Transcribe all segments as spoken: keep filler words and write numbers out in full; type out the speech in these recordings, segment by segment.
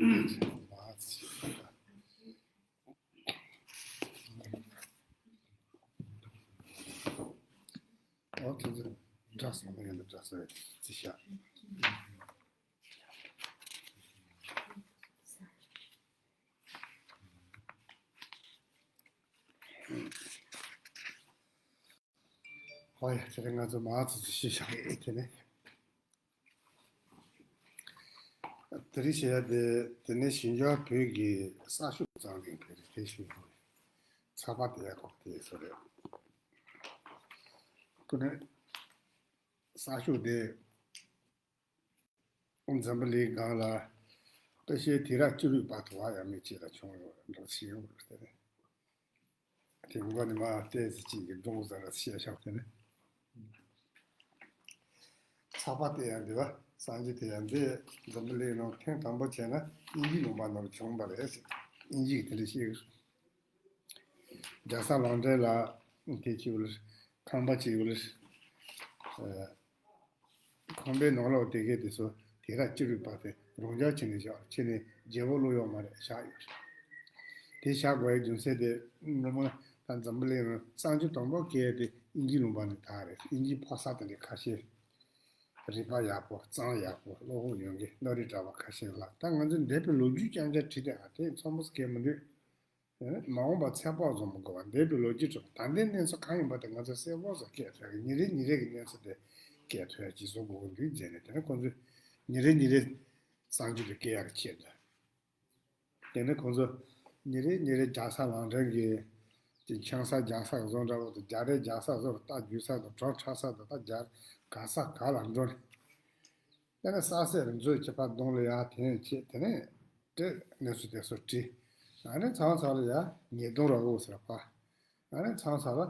ཨོ་ཁྱེད་ཚོ་འདྲ་སོང་ན་ཡང་འདྲ་སོང་རེད་ཅི་ཤག་ཧོ་ཡ་དེ་རིང་ང་ཚོ་མ་ཚོ་ཅི་ཤེས་ཤག་དེ་ནས། དེ་རིང་བཤད་ཡ་དེ་དེ་ནས་ཞིང་ཆེན་བོད་ཀྱི་གསར་ཤོག་གཙང་ལེན་པའི་རིགས་དེ་ཞུ་དགོས། ཚགས་པར་དེ་ཡག་པོ་དེ་སོ་རེད། ཁོ་ནས་གསར་ཤོག་དེ་འཛམ་བུ་གླིང་སྒང་ལ་ཏི་ཤའི་དུས་རབས་བཅུ་དྲུག་པ་དུ་བ་ཡ་མེད་ཅིག་ལ་བྱུང་ཡོད་འགྲོ་ཞིག་ཡོད་རེད་དེ། དེ་མགོ་ནས་མར་བལྟས་ཚེ་གཅིག་གི་སྒྲུང་ཟེར་ལ་བཤད་ཤོག་དེ་ནི། ཚགས་པར་དེ་ཡང་འདི་བ་སངས་རྒྱས་དེ་ཡང་འདི་འཛམ་བུ་གླིང་ནང་ཐེངས་དང་པོ་བྱས་ན་དབྱིན་ཇིའི་ལུང་པ་ནང་བྱུང་བ་རེད། དབྱིན་ཇིས་དེ་འདྲ་བཤད་ཡོད། རྒྱལ་ས་ལོན་ཌོན་ལ་དེ་ཅིག་ཡོད་ལ་ཁང་པ་ཅིག་ཡོད་ལ། ཁང་པའི་ནང་ལོགས་དེ་གས་དེ་ཚོ་དེ་ར་ཅི་རུས་པ་དེ་རང་འཇགས་བྱས་ནས་བཞག་བྱས་ནས་རྒྱལ་པོ་བླུག་ཡོད་མ་རེད་བཞག་ཡོད་རེད། དེ་བཞག་དགོས་ཡའི་རྒྱུ་མཚན་དེ་མི་མང་ད་འཛམ་བུ་གླིང་ནང་གསར་འགྱུར་དང་པོ་སྐད་དེ་དབྱིན་ཇིའི་ལུང་པ་ནས་དར་རེད། དབྱིན་ཇིའི་ཕོ་གསར་དེ་འདྲའི་ཁ་ཤས་རིག་པ་ཡག་པོ་གཙང་ཡག་པོ་བློ་ཁོག་ཡོད་མཁན་སྣ་རིགས་གྲྭ་པ་ཁ་ཤས་ལ་ད་ང་ཚོས་འདས་པའི་ལོ་རྒྱུས་རྐྱང་རྐྱང་བྲིས་ཏེ་ཨ་དེ་ཚང་མ་སྐད་མི་འདུག་མ་འོངས་པ་ཚེ་དཔག་བཟོ་མི་དགོས་པ་འདས་པའི་ལོ་རྒྱུས་ཁྲོད་ད་ལྟའི་གནས་ཚུལ་གང་ཡིན་པ་དེ་ང་ཚོས་གསལ་པོ་བཟོ་སྐད་ཐོས་ཀྱི་ཉིན་རེ་ཉིན་རེ་གི་གནས་ཚུལ་དེ་སྐད་ཐོས་ཀྱི་བཟོ་དགོས་ཀྱི་འདུག་མཛད་ནས་དེ་ནས་ཁོང་ཚོས་ཉིན་རེ་ཉིན་རེ་གསར་འགྱུར་དེ་སྐད་ཡག་གི་ཆེད་དུ་དེ་ནས་ཁོང་ཚོ་ཉིན་རེ་ཉིན་རེ་རྒྱལ་ས་ལོན་ཌོན་གྱི་ཅིག་ཆང་ས་རྒྱག་ས་བཟོ་འདྲ་བོ་དང་རྒྱ་རས་རྒྱག་ས་བཟོ་རྟ་རྒྱུག་ས་དང་བྲོ་འཁྲབ་ས་དང་ད་རྒྱ་ག་ས་ག་ལ་འགྲོ་ནས། དེ་ནས་ས་སེར་མཛོད་ཀྱི་ཕར་གདོང་ལ་ཡར་འཐེན་བྱས་དེ་ནས་དེ་གནས་ཚུལ་དེ་ཚོ་བྲིས། ཨ་ནི་མཚམས་མཚམས་ལ་ཡར་ཉེས་རྡུང་ར་འོ་ཟེར་པ། ཨ་ནི་མཚམས་མཚམས་ལ་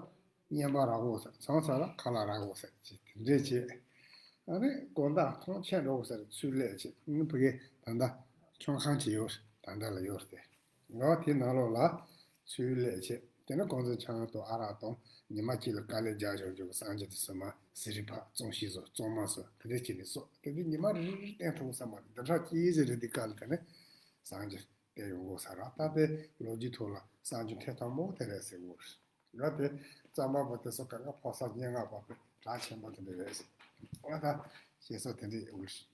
བརྙན་པར་ར་འོ་ཟེར་མཚམས་མཚམས་ལ་ཁ་ལག་ར་འོ་ཟེར་ཅིག་དེ་འདྲས་བྱས། ཨ་ནི་དགོང་དག་ཐོངས་མཆན་འགྲོ་འོ་ཟེར་ཚུར་སླེབས་བྱས་ཨ་ནི་ཕ་གི་ད་ལྟ་ཚོང་ཁང་ཅིག་ཡོད་ད་ལྟ་ལ་ཡོད་དེ། ང་དེ་ནང་ལོགས་ལ་ཚུར་སླེབས་བྱས་དེ་ནས་ཁོང་ཚོའི་ཆང་དང་ཨ་རག་དང་ཉི་མ་གཅིག་ལ་དཀའ་ལས་རྒྱག་ཞོར་འཇོག་གི་སངས་རྒྱས་དེ་སོ་མ་ཟི་རི་ཕག་བཙོང་ཤིག་བཟོ་བཙོང་མ་བཟོ་དེ་འདྲ་བྱས་ནས་སོ་དེ་འདྲ་ཉི་མ་རེ་རེ་བསྟན་ཐུབ་ས་མ་རེད། འདི་འདྲ་ཅི་ཟེར་རེད། འདི་ག་ལ་དེ་ནས་སངས་རྒྱས་བསྟན་ཡོང་གོ་ས་ར་ད་དེ་ལོ་རྒྱུས་ཐོག་ལ་སངས་རྒྱས་ཐེངས་དང་པོ་དེ་རེད་ཟེར་གོ་རེད། ང་དེ་གཙང་མ་པ་དེ་སོ་ག་ང་ཕོ་གསར་སྙན་ངག་པ་དེ་གྲགས་ཆེན་པོ་དེ་འདྲ་རེད་ཟེར། ང་ད་ཞེས་སོགས་དེ་འདྲ་ཡོང་གི་རེད།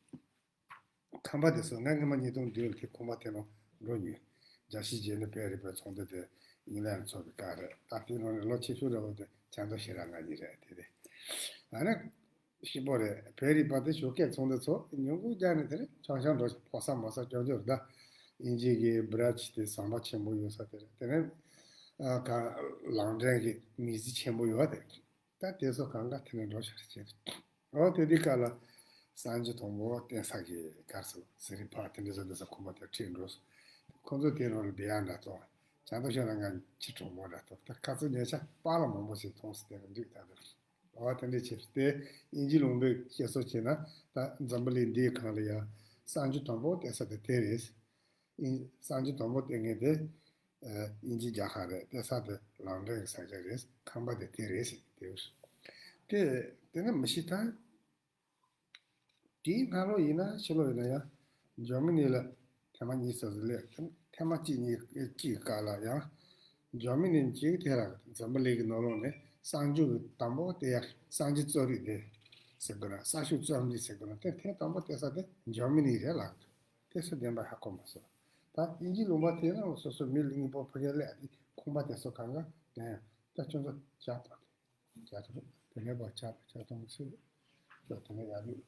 ཁང་པ་དེ་ཚོ་ང་སྔོན་མ་ཉིས་སྟོང་བདུན་ལ་དེ་ཁང་པ་དེ་ནང་འགྲོ་མྱོང་། རྒྱལ་སྤྱིའི་རྗེས་ནས་བོད་རིག་པའི་ཚོགས་འདུ་དེ་ཨིང་ལན་ཚོགས་པའི་སྐབས་རེད། ད་དེའི་ནང་ནས་ལོ་ཆེ་ཤོས་འདྲ་བོ་དེ་ཆང་རྡོ་ཤེས་རབ་ང་གཉིས་རེད་དེ་རེད། ཨ་ནི་ཞིག་པོ་རེད། བོད་རིག་པ་དེ་ཞོགས་ཀས་ཚོགས་འདུ་ཚོགས་ཉིན་གུང་རྒྱག་ནས་དེ་རེད་ཆང་ཆང་འགྲོ་ཕོ་གསར་མོ་གསར་སྐྱོང་སྐྱོང་རེད། ད་དབྱིན་ཇི་གི་བྷི་རི་ཇི་དེ་ཟམ་པ་ཆེན་པོ་ཡོད་ས་དེ་རེད། དེ་ནས་ཨ་ག་ལང་ཌོན་གི་མི་ཟི་ཆེན་པོ་ཡོད་དེ་རེད། ད་དེ་ཚོ་གང་ག་དེ་ནས་འགྲོ་ཤར་བྱེད། འོ་དེ་དུས་སྐབས་ལ་སངས་རྒྱས་དང་པོ་བསྟན་ས་གི་གར་སོང་ཟི་རི་ཕག་དེ་འདྲ་ཚོ་འདི་ཚོ་ཁོ་མོ་དེ་ཁྲིད་འགྲོ་སོང་། ཁོ་ཚོ་དེ་རང་ལ་བེ་ཡ་འདྲ་ཐོག་བྱང་ཐང་ཤོད་ན་ང་ཁྱི་གྲོགས་མོ་འདྲ་ཐོག་ད་ཁ་ཚོ་ཉེ་ཆར་པཱ་ལགས་མང་པོ་ཞིག་མཐོང་སོང་། དེ་རིང་འདུག་ད་དེར་འོ་དེ་འདྲ་བྱེད་དེ་དབྱིན་ཇི་ལུང་པའི་བཤད་སྲོལ་བྱས་ན་ད་འཛམ་བུ་གླིང་འདིའི་སྒང་ལ་ཡ་སངས་རྒྱས་དང་པོ་བསྟན་ས་དེ་དེ་རེད། ཨིན་སངས་རྒྱས་དང་པོ་བསྟན་མཁན་དེ་ཨ་དབྱིན་ཇི་རྒྱལ་ཁབ་རེད། བསྟན་ས་དེ་ལང་ཌོན་གྱི་ས་ཆ་རེད། ཁང་པ་དེ་དེ་རེད་ཟེར་དེ་དེ་དེ་ནི་མི་ཤི་ཐང་དེའི་སྔ་ལོ་ཡིན་ན་ཕྱི་ལོ་ཡིན་ན་ཡང་འཇར་མ་ནི་ལ་ཐེངས་མ་གཉིས་ཙམ་ཟིག་སླེབས། ཐེངས་མ་གཅིག་གཉིས་གཅིག་གི་སྐབས་ལ་ཡང་འཇར་མ་ནི་གཅིག་དེ་ལ་འཛམ་བུ་གླིང་གི་ནང་ལོགས་ནས་གསར་འགྱུར་གྱི་དང་པོ་དེ་ཡང་གསར་འགྱུར་རྩོམ་རིག་དེ་ཟེར་དགོས་ན་གསར་ཤོག་རྩོམ་རིག་ཟེར་དགོས་ན་དེ་ཐེངས་དང་པོ་བསྟན་ས་དེ་འཇར་མ་ནི་རེད་ལགས། དེ་ཚོ་བདེན་པ་ཧ་གོ་མ་སོང་། ད་དབྱིན་ཇི་ལུང་པ་དེ་ནང་སོ་སོ་མི་ལ་དངོས་པོ་ཕ་གིར་སླེབས་ཏེ་ཁང་པ་དེ་ཚོ་གང་ག་དེ་ཡང་ད་ཁྱོད་ཚོ་ཇ་ཐོངས་ཏེ་ཇ་ཐོངས་དེ་ནས་པ་ཇ་ཇ་ཐོངས་ཚེ་ཇ་དེ་ནས་ཡར་ལུས།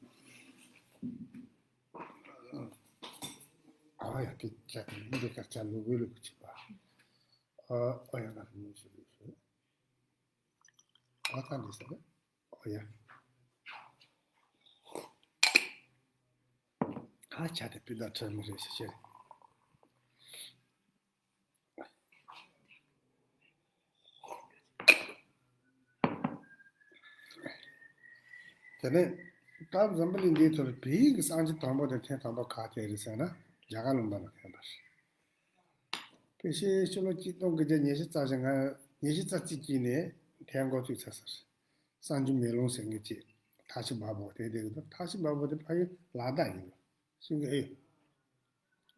ཨ་ཡ་ཀི་ཇ་དེ་འདི་གར་ཇ་ལུ་གུ་ལུ་གུ་བྱེད་པ། ཨ་ཨ་ཡ་ང་མི་ཤི་ལུས་ཤི། ཨ་ད་འདི་ཟེར། ཨོ་ཡ། ཨ་ཆ་དེ་སྤུས་དག་ཁྲ་མོ་རེད་ཤེས་ཤེས་རེད། དེ་ནས་ད་འཛམ་བུ་གླིང་འདིའི་ཐོག་ལ་བོད་ཡིག་གི་གསར་འགྱུར་དང་པོ་དེ་ཐེངས་དང་པོ་ག་ཐད་རེད་ཟེར་ན་རྒྱ་གར་ལུང་པ་ལ་ཐད་པ་རེད། ཕལ་ཆེར་ཕྱི་ལོ་གཅིག་སྟོང་དགུ་བརྒྱ་ཉི་ཤུ་རྩ་བཞི་ང་ཉི་ཤུ་རྩ་གཅིག་གཅིག་ནས་ཐད་འགོ་བཙུགས་ཚར་ས་རེད། གསར་འགྱུར་མེ་ལོང་ཟེར་མཁན་ཅིག་ཐ་ཤི་བ་བོ་དེ་དེ་གི་ཐ་ཤི་བ་བོ་དེ་ཕ་ཡུལ་ལ་དྭགས་ཡིན་ནོ། ཤིང་གི་ཨེ།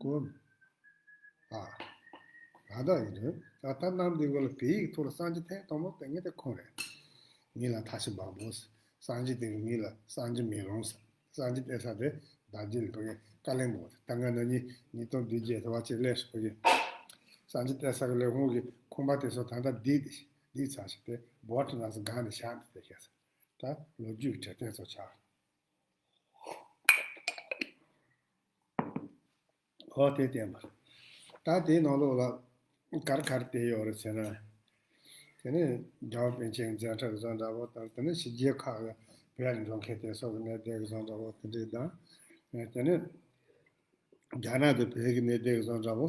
ཀུན། ཨ། ཨ་ད་ཡིན་རེད། ད་ལྟ་གནམ་འདི་གོ་ལ་བོད་ཡིག་ཐོག་ལ་སངས་རྒྱས་ཐེངས་དང་པོ་དེ་ངས་དེ་ཁོང་རེད། མིང་ལ་ཐ་ཤི་བམ་པོ། སངས་རྒྱས་དེ་གི་མིང་ལ་སངས་རྒྱས་མེ་ལོང་ཟེར། སངས་རྒྱས་བསྡད་ས་དེ་རྡོ་རྗེ་ལ་ཕ་གི་ཀ་ལོན་སྦུག་ད་ང་ན་ནི་ཉིས་སྟོང་བདུན་བརྒྱད་དུ་བ་ཆེ་ལས་སུ་ཕ་གི། སངས་རྒྱས་བསྡད་ས་གི་ལས་ཁུངས་ཀྱི་ཁང་པ་དེ་ཚོ་ད་ལྟ་བསྡད་དེ་བསྡད་ཚར་ཞིག་དེ་བོ་ཊི་ནང་སུ་སྒང་ནས་བཞག་འདུག་དེ་ཤེས་ས། ད་ལོ་རྒྱུས་ཀྱི་འབྲས་དོན་ཚོ་ཆགས། ཨོ་དེ་བསྟན་པ། ད་དེའི་ནང་ལོགས་ལ་གར་གར་དེ་ཡོད་རེད་ཟེར་ན། དེ་ནས་རྒྱལ་བ་པཎ་ཆེན་མཛད་འཕྲིན་བཟོ་འདྲ་བོ་དང་དེ་ནས་ཕྱི་རྒྱལ་ཁག་གི་བོད་ལ་འགྲོ་མཁན་དེ་སོགས་ཀྱི་གནས་བསྡད་བཟོ་འདྲ་བོ་དེ་འདྲས་དང་། དེ་ནས་རྒྱ་ནག་དང་བོད་ཀྱི་གནས་བསྡད་བཟོ་འདྲ་བོ།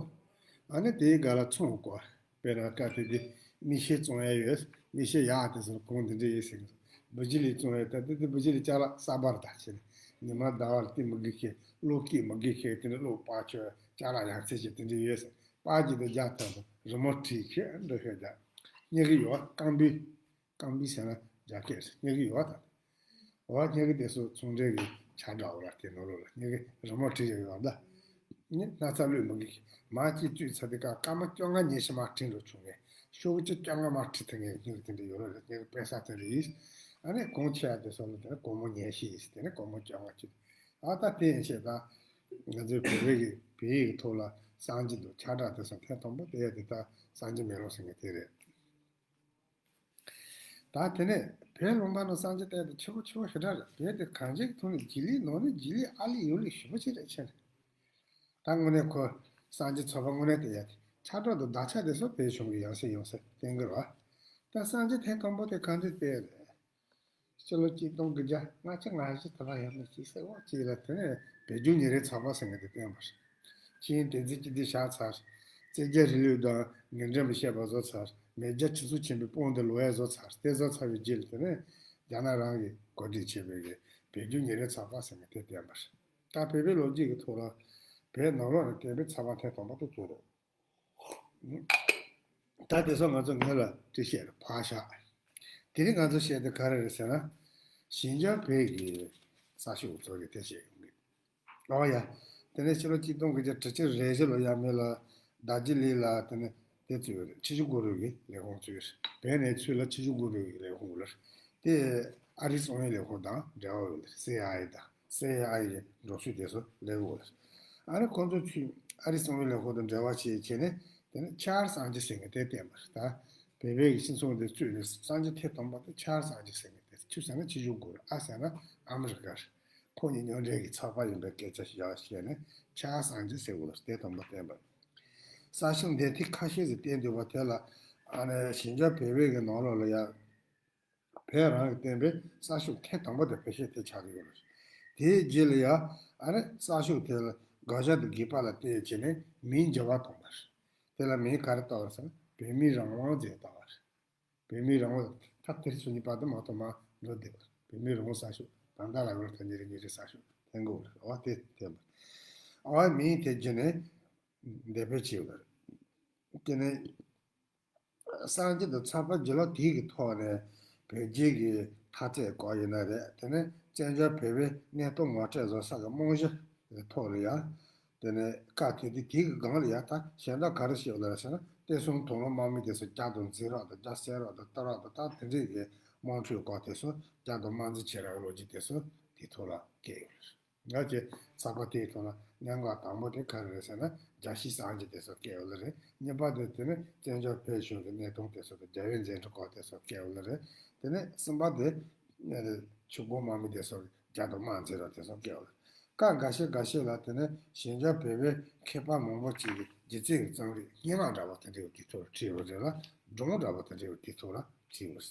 ཨ་ནི་དེའི་སྒང་ལ་ཚོང་དགོས། དཔེར་ན་སྐབས་དེ་དུས་མིག་ཤེལ་བཙོང་ཡ་ཡོད། མིག་ཤེལ་ཡག་དེ་ཚོ་གོང་དེ་འདྲ་ཡོད་ཟེར་གི་འདུག་བུ་ཇི་ལི་བཙོང་ཡ་ད་དེ་དུས་བུ་ཇི་ལི་ཅ་ལག་གསར་པ་རེད་ད་བྱས་ནས་ཉི་མ་ཟླ་བ་ལ་དེ་མི་དགོས་ཁེ་གློག་སྐས་མི་དགོས་ཁེ་དེ་འདྲ་གློག་སྤར་ཆོག་ཅ་ལག་ཡག་ཚད་ཅིག་དེ་འདྲ་ཡོད་ཟེར། སྤར་གྱི་དེ་རྒྱག་ཐབས་དང་རི་མོ་བྲིས་ཁེ་འདྲ་ཤོད་རྒྱག་སྙེག་གི་ཡོད་རྐང་པའི། རྐང་པའི་ཟེར་ན་རྒྱ་སྐད་རེད། སྙེག་གི་ཡོད་ད། འོ་སྙེག་གི་དེ་ཚོ་ཚོང་འབྲེལ་གྱི་ཆ་འདྲ་བོ་ལ་དེ་ནོར་ལོ་ལ་སྙེག་གི་རི་མོ་བྲིས་ཡོད་ཡོད་ད། ནི་སྣག་ཚ་བླུད་མི་དགོས་ཀྱི་མ་གཅིག་བཙུད་ཚར་དེ་ཀ་སྐར་མ་བཅོ་ལྔ་ཉི་ཤུ་མ་བྲིས་འགྲོ་བྱུང་ངས་ཤོག་གུ་བཅུ་བཅོ་ལྔ་མ་བྲིས་ཐུབ་ངས་སྙེག་གི་དེ་འདྲ་ཡོད་ལོ་ལ་སྙེག་གི་དཔེ་ས་དེ་རེད། ཨ་ནི་གོང་ཆེ་ཡ་དེ་ཚོ་ལ་དེ་ནི་སྒོར་མོ་ཉི་ཤུ་ཡིས་དེ་ནི་སྒོར་མོ་བཅོ་ལྔ་བཅུ། ཨ་ད་དེ་ཡིན་ཆེད་ད་ང་ཚོའི་བོད་པའི་གི་བོད་ཡིག་གི་ཐོག་ལ་སངས་རྒྱས་འདུག་ཁྱབ་བསྒྲགས་དེ་ཚོ་ཐེངས་དང་པོ་དེ་ཡ་དེ་ད་སངས་རྒྱས་མེ་ལོང་ཟེར་མཁན་དེ་རེད། ད་དེ་ནས་བོད་ལུང་པ་ནང་སངས་རྒྱས་བསྟན་དེ་ཆེ་བོ་ཆེ་བོ་ཞེ་དྲག་རེད། བོད་དེ་གངས་ཅན་གྱི་ཐོག་ནས་རྗེས་ལུས་ནང་ནས་རྗེས་ལུས་ཨ་ལི་ཡོད་ལི་ཞེ་པོ་ཅིག་རེད་ཆེ་ནས། ད་དངོས་གནས་ཁོ་སངས་རྒྱས་ཚོགས་པ་དངོས་གནས་དེ་ཡ་དེ་ཆགས་གྲོགས་དང་བདག་ཆགས་དེ་ཚོ་བོད་གཞུང་གི་ཡང་སེ་ཡོང་སེ་བསྟན་གི་རེད་བ། ད་སངས་རྒྱས་ཐེངས་དང་པོ་དེ་གང་དུ་བསྟན་རེད། སྤྱི་ལོ་གཅིག་སྟོང་དགུ་བརྒྱ་ལྔ་བཅུ་ང་བཞི་དེ་ལ་ཡང་ན་ཅི་ཟེར་བ་ཅིག་ལ་དེ་ནས་བོད་བརྒྱུད་ཉིན་རེའི་ཚགས་པར་ཟེར་མཁན་དེ་བསྟན་པ་རེད། ཆིངས་ཡིག་དེ་ཚོ་སྤྱི་འཐུས་བཞག་ཚར། བཙན་རྒྱལ་རིང་ལུགས་དང་ངན་འགྲེལ་མི་བཤད་པ་བཟོ་ཚར། མེས་རྒྱལ་སྤྱི་གཙུག་ཆེན་པོའི་དཔུང་སྡེ་ལོ་ཡ་བཟོ་ཚར། དེ་བཟོ་ཚར་བའི་རྗེས་ལ་དེ་ནས་རྒྱ་ནག་རང་གིས་གོ་སྒྲིག་བྱས་པའི་གི་བོད་བརྒྱུད་ཉིན་རེའི་ཚགས་པར་ཟེར་མཁན་དེ་བསྟན་པ་རེད། ད་བོད་པའི་ལོ་རྒྱུས་ཀྱི་ཐོག་ལ་བོད་ནང་ལོགས་ནས་བསྟན་པའི་ཚགས་པར་ཐེངས་དང་པོ་དེ་ཚོ་རེད། ད་དེ་ཚོ་ང་ཚོ་སྔོན་ལ་བྲིས་བཤད་ལ་ཕར་བཞག་དེ་རིང་ང་ཚོ་བཤད་དེ་ག་རེ་རེད་ཟེར་ན། ཞིང་ཆེན་བོད་ཀྱི་གསར་ཤོག་ཚོ་གི་དེ་བཤད་ཡོང་གི། ཨོ་ཡ། དེ་ནས་ཕྱི་ལོ་གཅིག་སྟོང་དགུ་བརྒྱ་དྲུག་ཅུ་རེ་བཞི་ལོ་ཡ་མི་ལ་རྡོ་རྗེ་གླིང་ལ་དེ་ནས་དེ་ཚོས་ཕྱི་བཞུགས་སྒོར་རོལ་གྱི་ལས་ཁུངས་ཚུགས་ཡོད་རེད། བོད་ནས་ཚུར་ལ་ཕྱི་བཞུགས་སྒོར་རོལ་གྱི་ལས་ཁུངས་ལ་དེ་ཨ་རིའི་གསང་བའི་ལས་ཁུངས་དང་འབྲེལ་བ་ཡོད་རེད། སི་ཨའི་ཨེ་དང་སི་ཨའི་ཨའི་གི་འགྲོ་སོང་དེ་ཚོ་ལས་ཁུངས་ལ། ཨ་ནི་ཁོང་ཚོ་ཚུར་ཨ་རིའི་གསང་བའི་ལས་ཁུངས་དང་འབྲེལ་བ་བྱས་བྱས་ནས་དེ་ནས་ཆར་སངས་རྒྱས་ཟེར་མཁན་དེ་བསྟན་པ་རེད། ད་བོད་པའི་གི་སྤྱི་ཚོགས་འདི་བཙུགས་ནས་སངས་རྒྱས་ཐེངས་དང་པོ་དེ་ཆར་སངས་རྒྱས་ཟེར་མཁན་དེ་ཆུ་ཟེར་ན་ཕྱི་བཞུགས་སྒོར་རོལ། ཨ་ཟེར་ན་ཨ་མི་རི་ཀར། ཁོ་གཉིས་མཉམ་འབྲེལ་གྱི་ཚོགས་པ་ཡིན་པའི་སྐད་ཆ་ཞིག་བཤད་ནས་ཆར་སངས་རྒྱས་ཟེར་བ་ལ་དེ་དང་པོ་བསྟན་པ། གསར་ཤོག་འདི་ཐིག་ཁ་ཤས་ཤིག་བསྟན་འདུག་པ་དེ་ལ་ཨ་ནི་ཞིང་ཆེན་བོད་པའི་གི་ནང་ལོགས་ལ་ཡ་བོད་རང་གི་བསྟན་པའི་གསར་ཤོག་ཐེངས་དང་པོ་དེ་བོད་གཞས་དེ་ཆགས་ཀྱི་ཡོད་རེད། དེའི་རྗེས་ལ་ཡ་ཨ་ནི་གསར་ཤོག་དེ་ལ་དགག་བྱ་དང་དགོས་པ་ལ་བལྟས་བྱས་ནས་མིང་འགྱུར་བ་བཏང་བ་རེད། དེ་ལ་མིང་ག་རེ་བཏགས་པ་རེད་ཟེར་ན་བོད་མིའི་རང་དབང་ཟེར་བཏགས་པ་རེད། བོད་མིའི་རང་དབང་ད་དེར་སོ་གཉིས་པ་དུ་མ་གཏོགས་མ་འགྲོ་བསྡད་པ་རེད། བོད་མིའི་རང་དབང་གསར་ཤོག་ད་ལྟ་ལ་ཡོད་ཐ་ཉེ་རེ་ཉེ་རེ་གསར་ཤོག་ཐེན་གོ་རེད། ཨ་དེ་ཐེན་པ་ཨ་མིང་དེ་བརྒྱུད་ནས་འདེད་སྤེལ་བྱས་ཡོད་པ་རེད། དེ་ནས་སངས་རྒྱས་དང་ཚགས་པར་བརྒྱུད་ལམ་དེ་གི་ཐོག་ནས་བོད་རྒྱའི་གི་ཐ་དད་སྐོར་ཡིན་ན་རེད། དེ་ནས་བཙན་བྱོལ་བོད་པའི་གནས་སྟངས་ངོ་སྤྲོད་བཟོ་ས་གི་རྨང་གཞི་གི་ཐོག་ལ་ཡང་དེ་ནས་བཀའ་ཐོན་དུས་དེ་གི་སྒང་ལ་ཡང་ད་གཞན་དག་ག་རེ་བཤད་ཡོད་ལ་ཟེར་ན་བསྟན་སྲུང་དུམ་བུ་དམག་མི་དེ་ཚོ་རྒྱ་དང་འཛིང་རོགས་དང་རྒྱ་བསད་རོགས་དང་གཏོར་རོགས་དང་ད་དེ་འདྲའི་གི་དམག་འཁྲུག་སྐོར་དེ་ཚོ་རྒྱ་དང་དམག་འཛིང་བྱེད་རོགས་ལོ་རྒྱུས་དེ་ཚོ་དེ་ཐོག་ལ་བཀོད་ཡོད་རེད། ང་ཚོས་ཚགས་པར་དེའི་ཐོག་ལ་གནད་འགག་དང་པོ་དེ་ག་རེ་རེད་ཟེར་ན་རྒྱལ་སྤྱིའི་སངས་རྒྱས་དེ་ཚོ་བཀོད་ཡོད་ལ་རེད། གཉིས་པ་དེ་དེ་ནི་བཙན་བྱོལ་བོད་གཞུང་གི་གནས་སྟངས་དེ་ཚོ་དང་རྒྱལ་བའི་མཛད་འཕྲིན་སྐོར་དེ་ཚོ་བཀོད་ཡོད་ལ་རེད། དེ་ནས་གསུམ་པ་དེ་ཆུ་འགོ་དམག་མི་དེ་ཚོ་རྒྱ་དང་དམག་འཛིང་རོགས་དེ་ཚོ་བཀོད་ཡོད་ལ། སྐབས་འགའ་ཤས་འགའ་ཤས་ལ་དེ་ནས་ཞིང་ཆེན་བོད་པའི་མཁས་པ་མང་པོ་ཅིག་གིས་རྒྱུ་རྩལ་གྱི་རྩོམ་རིག་སྙན་ངག་འདྲ་པོ་དེ་འདྲའི་དེ་ཚོར་བྲིས་ཡོད་རེད་ལ་སྒྲུང་འདྲ་པོ་དེ་འདྲའི་དེ་ཚོ་ལ་བྲིས་ཡོད་རེད།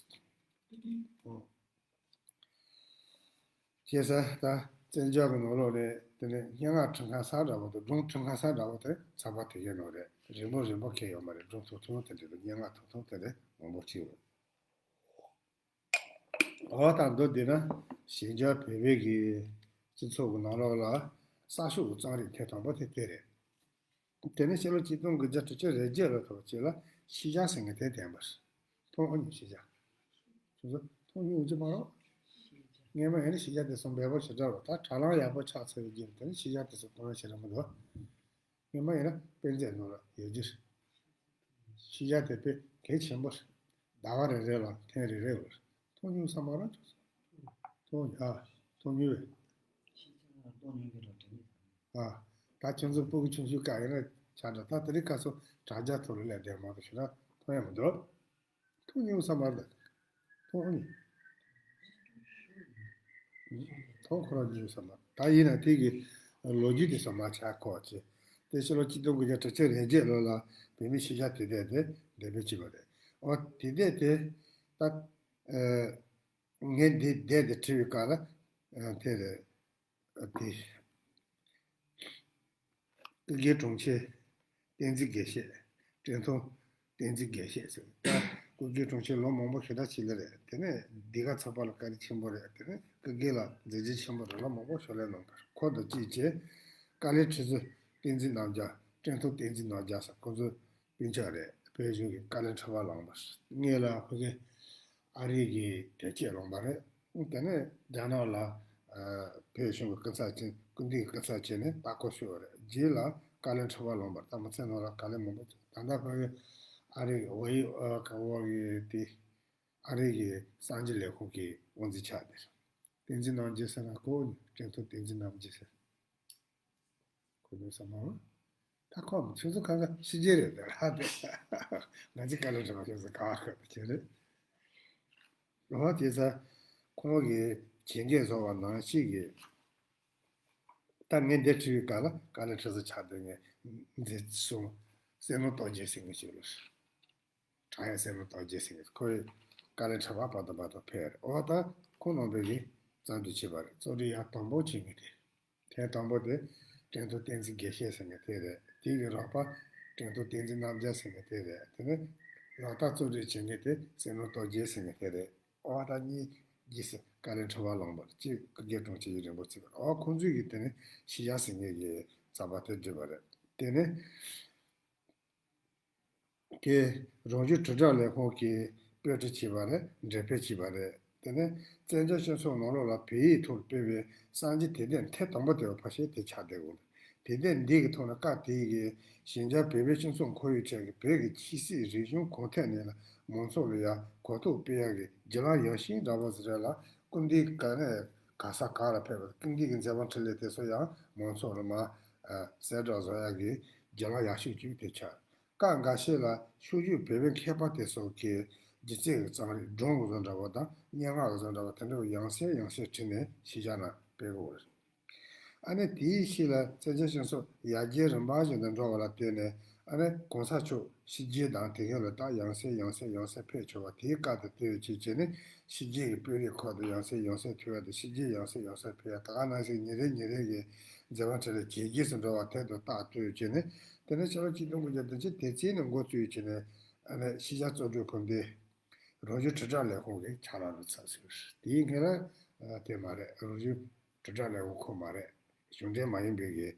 བྱས་ཙང་ད་བཙན་བྱོལ་གྱི་ནང་ལོགས་ནས་དེ་ནས་སྙན་ངག་འབྲི་མཁན་ས་འདྲ་པོ་དང་སྒྲུང་འབྲི་མཁན་ས་འདྲ་པོ་དེ་ཚགས་པར་དེ་གའི་ནང་རེད། རིང་པོ་རིང་པོ་ཁེལ་ཡོད་མ་རེད། སྒྲུང་ཐུང་ཐུང་དེ་འདྲ་དང་སྙན་ངག་ཐུང་ཐུང་དེ་འདྲ་མང་པོ་བྲིས་ཡོད། འོ་ད་མདོར་བསྡུས་ན་ཞིང་ཆེན་བོད་པའི་གི་སྤྱི་ཚོགས་ཀྱི་ནང་ལོགས་ལ་གསར་ཤོག་གི་རྩོམ་རིག་ཐེངས་དང་པོ་དེ་དེ་རེད། དེ་ནས་ཕྱི་ལོ་ཆིག་སྟོང་དགུ་བརྒྱ་དྲུག་ཅུ་རེ་བརྒྱད་ལོ་ཐོག་ཅིག་ལ་ཤེས་བྱ་ཟེར་མཁན་དེ་བསྟན་པ་རེད། མཐོང་མྱོང་ཤེས་བྱ། སོ་སོ་མཐོང་མྱོང་ཡོད་ཀྱི་མ་རེད། སྔས་མ་ཡང་ན་ཤེས་བྱ་དེ་ཚོ་འབེལ་པོ་ཞེ་དྲག་རེད། ད་དྲ་ལམ་ཡག་པོ་ཆགས་ཚར་བའི་རྗེས་དེ་ནས་ཤེས་བྱ་དེ་ཚོ་མཐོང་ཡ་ཞེ་དྲག་མི་འདུག་སྔོན་མ་ཡིན་ན་དཔེ་མཛོད་ནང་ལ་ཡོད་རྒྱུ་རེད། ཤེས་བྱ་དེ་དཔེ་གལ་ཆེན་པོ་རེད། ཟླ་བ་རེ་རེ་ལ་ཐེངས་རེ་རེ་ཡོད་རེད། མཐོང་མྱོང་ས་མ་རེད། མཐོང་ཨ་མཐོང་མྱོང་རེད། ཤེས་བྱ་ལ་རྟོགས་མྱོང་གི་རོ་དྲན་ཨ། ད་ཁྱོད་ཚོ་སྤུ་གུ་ཆུང་ཆུང་ག་ཡིན་ན་ཆ་འདྲ། ད་དེ་རིང་ཁ་སང་དྲ་རྒྱ་ཐོག་ལ་ལས་དེ་མང་དུ་ཞུ་ན་མཐོང་ཡ་མི་འདུག་མཐོང་མྱོང་ས་མ་རེད། མཐོང་མྱོང་། མཐོང་ཁོ་རང་མྱོང་ས་མ་རེད། ད་ཡིན་ན་དེ་གི་ལོ་རྒྱུས་དེ་ཚོ་མ་ཆགས་གོ་ཅེ། དེ་ཕྱི་ལོ་ཆིག་སྟོང་དགུ་བརྒྱ་དྲུག་ཅུ་རེ་བརྒྱད་ལོ་ལ་བོད་མིའི་ཤེས་བྱ་དུས་དེབ་དེ་འདེམས་སྤེལ་བྱས་པ་རེད། འོ་དུས་དེབ་དེ་ད་ངས་འདི་དེབ་དེ་བྲིས་པའི་སྐབས་ལ་དེ་རེད། དེ། སྐུ་སྒེར་དྲུང་ཆེ་བསྟན་འཛིན་དགེ་བཤེས། བཀྲས་མཐོང་བསྟན་འཛིན་དགེ་བཤེས་ཟེར། ད་སྐུ་སྒེར་དྲུང་ཆེ་ལོ་མང་པོ་ཞེ་དྲག་ཕྱིན་ལེ་རེད། དེ་ནས་འདི་ག་ཚགས་པར་ལ་བཀའ་དྲིན་ཆེན་པོ་རེད། དེ་ནས་སྐུ་སྒེར་ལ་མཛད་རྗེས་ཆེན་པོ་རེད། ལོ་མང་པོ་ཞོར་ལས་གནང་བར་ཁོ་དང་གཅིག་བྱས། བཀའ་བློན་ཁྲི་ཟུར་བསྟན་འཛིན་རྣམ་རྒྱལ། བཀྲས་མཐོང་བསྟན་འཛིན་རྣམ་རྒྱལ་ཟེར། ཁོ་ཚོ་སྤུན་ཆ་རེད། བོད་གཞུང་གི་བཀའ་བློན་ཁྲི་པ་ལངས་པ་རེད། སྔོན་ལ་ཕ་གི་ཨ་རི་གི་དོལ་རྒྱལ་ལངས་པ་རེད། དེ་ནས་རྒྱ་ནག་ལ་ཨ་བོད་གཞུང་གི་སྐུ་ཚབ་བྱས། སྐུ་མདུན་གྱི་སྐུ་ཚབ་བྱས་ནས་ལྟ་སྐོར་ཞུས་པ་རེད། རྗེས་ལ་བཀའ་བློན་ཁྲི་པ་ལངས་པ་རེད། ད་མི་ཚེ་ནང་ལ་བཀའ་བློན་མང་པོ་བྱས། ད་ལྟ་ཕ་གི་ཨ་རི་གི་ཝེ་ཨ་ག་ཝ་གི་དེ་ཨ་རི་གི་གསར་འགྱུར་ལས་ཁུངས་ཀྱི་དབང་འཛིན་ཆགས་བསྡད་རེད། བསྟན་འཛིན་རྣམ་རྒྱལ་ཟེར་ན་གོ། བཀྲས་མཐོང་བསྟན་འཛིན་རྣམ་རྒྱལ་ཟེར། གོ་མྱོང་ས་མ་རེད། ད་ཁོང་ཁྱོད་ཚོ་གང་ག་ཕྱི་རྒྱལ་རེད་དེ་ལ་དེ། ང་ཚོ་བཀའ་བློན་ཁྲི་པ་ཁྱོད་ཚོ་ག་བ་ཁ་དེ་རེད། འོ་དེ་ཚ་ཁོང་གིས་ཇུས་འགོད་བཟོ་བ་ནང་བཞིན་གྱི། ད་ངས་འདིར་བྲིས་པའི་སྐབས་ལ་བཀའ་བློན་ཁྲི་ཟུར་ཆགས་བསྡད་མཁན་མཛད་གསུང་བསོད་ནམས་རྡོ་རྗེ་ཟེར་མཁན་ཞིག་ལ། དྲང་ཡ་བསོད་ནམས་རྡོ་རྗེ་ཟེར་མཁན་ཁོ་བོའི་བཀའ་བློན་ཁྲི་པ་བར་དུ་བར་དུ་ཕེབས་རེད། འོ་ད་ཁོང་རྣམ་པས་ཀྱིས་བཙན་བྱོལ་བྱས་པ་རེད། གཙོ་སྒྲིག་ཡང་དང་པོ་བྱེད་མཁན་དེ། ཐེངས་དང་པོ་དེ་བཀྲས་མཐོང་བསྟན་འཛིན་དགེ་བཤེས་ཟེར་མཁན་དེ་རེད། དེ་གི་རོགས་པ་བཀྲས་མཐོང་བསྟན་འཛིན་རྣམ་རྒྱལ་ཟེར་མཁན་དེ་རེད། དེ་ནས་རོགས་ལྟ་གཙོ་སྒྲིག་བྱེད་མཁན་དེ་བསོད་ནམས་རྡོ་རྗེ་ཟེར་མཁན་དེ་རེད། འོ་ད་གཉིས་རྗེས་སུ་བཀའ་བློན་ཁྲི་པ་ལངས་པ་རེད། གཅིག་སྐུ་སྒེར་དྲུང་ཆེ་ཡུན་རིང་པོ་བརྩིས་པ་རེད། འོ་ཁོང་ཚོས་ཀྱིས་དེ་ནས་ཤེས་བྱ་ཟེར་མཁན་གྱི་རྩ་བ་དེ་བསྒྲིགས་པ་རེད། དེ་ནས་དེ་རང་བྱུང་དྲིལ་བསྒྲགས་ལས་ཁུངས་ཀྱིས་དཔེ་ཁྲིད་བྱས་པ་རེད། འགྲེམས་སྤེལ་བྱས་པ་རེད། དེ་ནས་བཙན་བྱོལ་སྤྱི་ཚོགས་ནང་ལོགས་ལ་བོད་ཡིག་ཐོག་སྤེལ་བའི་གསར་འགྱུར་དེབ་དེབ་ཐེངས་དང་པོ་དེ་བ་ཕལ་ཆེར་དེ་ཆགས་བསྡད་ཡོད། དེབ་དེབ་འདི་གི་ཐོག་ནས་སྐབས་དེའི་གི་ཞིང་ཆེན་བོད་པའི་སྤྱི་ཚོགས་ཁོར་ཡུག་ཁྲོད་ཀྱི་བོད་ཀྱི་ཆོས་སྲིད་རིག་གཞུང་གང་ཐད་ནས་ལ་མང་ཚོགས་ལ་ཡང་གོ་རྟོགས་སྤེལ་ཡག་གི་བརྒྱུད་ལམ་ཡག་ཤོས་འདྲ་བོ་ཟེར་རེད་ལ། སྐུ་མདུན་ག་ནས་ག་ས་ག་ལ་ཕེབས་པ། སྐུ་མདུན་གྱི་མཛད་པ་འཕྲིན་ལས་དེ་ཚོ་ཡང་མང་ཚོགས་ལ་མར་གསལ་བསྒྲགས་བཟོ་ཡག་གི་བརྒྱུད་ལམ་ཡག་ཤོས་ཅིག་དེ་ཆགས། སྐབས་འགའ་ཤས་ལ་ཤོག་བཞུགས་བོད་པའི་མཁས་པ་དེ་ཚོ་གིས་སྒྱུ་རྩལ་གྱི་རྩོམ་རིག་སྒྲུང་གི་བཟོ་འདྲ་བོ་དང་སྙན་ངག་གི་བཟོ་འདྲ་བོ་དེ་འདྲ་བོ་ཡང་སེ་ཡང་སེ་བྲིས་ནས་ཤེས་བྱ་ནང་སྤེལ་གི་ཡོད་རེད། ཨ་ནི་དེའི་ཤུལ་ལ་བཙན་བྱོལ་སྤྱི་ཚོགས་ཡར་རྒྱས་རིམ་པ་བཞིན་དུ་འགྲོ་བ་ལ་བརྟེན་ནས། ཨ་ནི་གོང་ས་མཆོག་ཕྱི་རྒྱལ་དང་དེ་གའི་ལ་ད་ཡང་སེ་ཡང་སེ་ཡང་སེ་ཕེབས་ཆོག་པ་དེའི་སྐབས་དེ་དུས་ཅིག་བྱས་ནས་ཕྱི་རྒྱལ་གྱི་དཔོན་རིགས་ཁག་དང་ཡང་སེ་ཡང་སེ་ཐུག་ཡ་དང་། ཕྱི་རྒྱལ་ཡང་སེ་ཡང་སེ་ཕེབས་ཡ་ད་ག་ནང་བཞིན་ཉིན་རེ་ཉིན་རེ་གི་མཛད་པ་འཕྲིན་ལས་ཇེ་རྒྱས་སུ་འགྲོ་བ་དེ་དང་ཏག་ཏག་བྱས་ནས། དེ་ནས་ཕྱི་ལོ་ཆིག་སྟོང་དགུ་བརྒྱ་བདུན་ཅུ་དོན་གཅིག་ནས་འགོ་བཙུགས་བྱས་ནས། ཨ་ནི་ཤེས་བྱ་གཙོ་གྲས་ཁུངས་དེ་རང་བྱུང་དྲིལ་བསྒྲགས་ལས་ཁུངས་ཀྱི་ཕྱག་ལས་རུ་ཚར་ཟིན་པ་རེད། དེའི་སྔོན་ལ་དེ་མ་རེད། རང་བྱུང་དྲིལ་བསྒྲགས་ལས་ཁུངས་ཁོ་མ་རེད། གཞུང་འབྲེལ་མ་ཡིན་པའི་གི་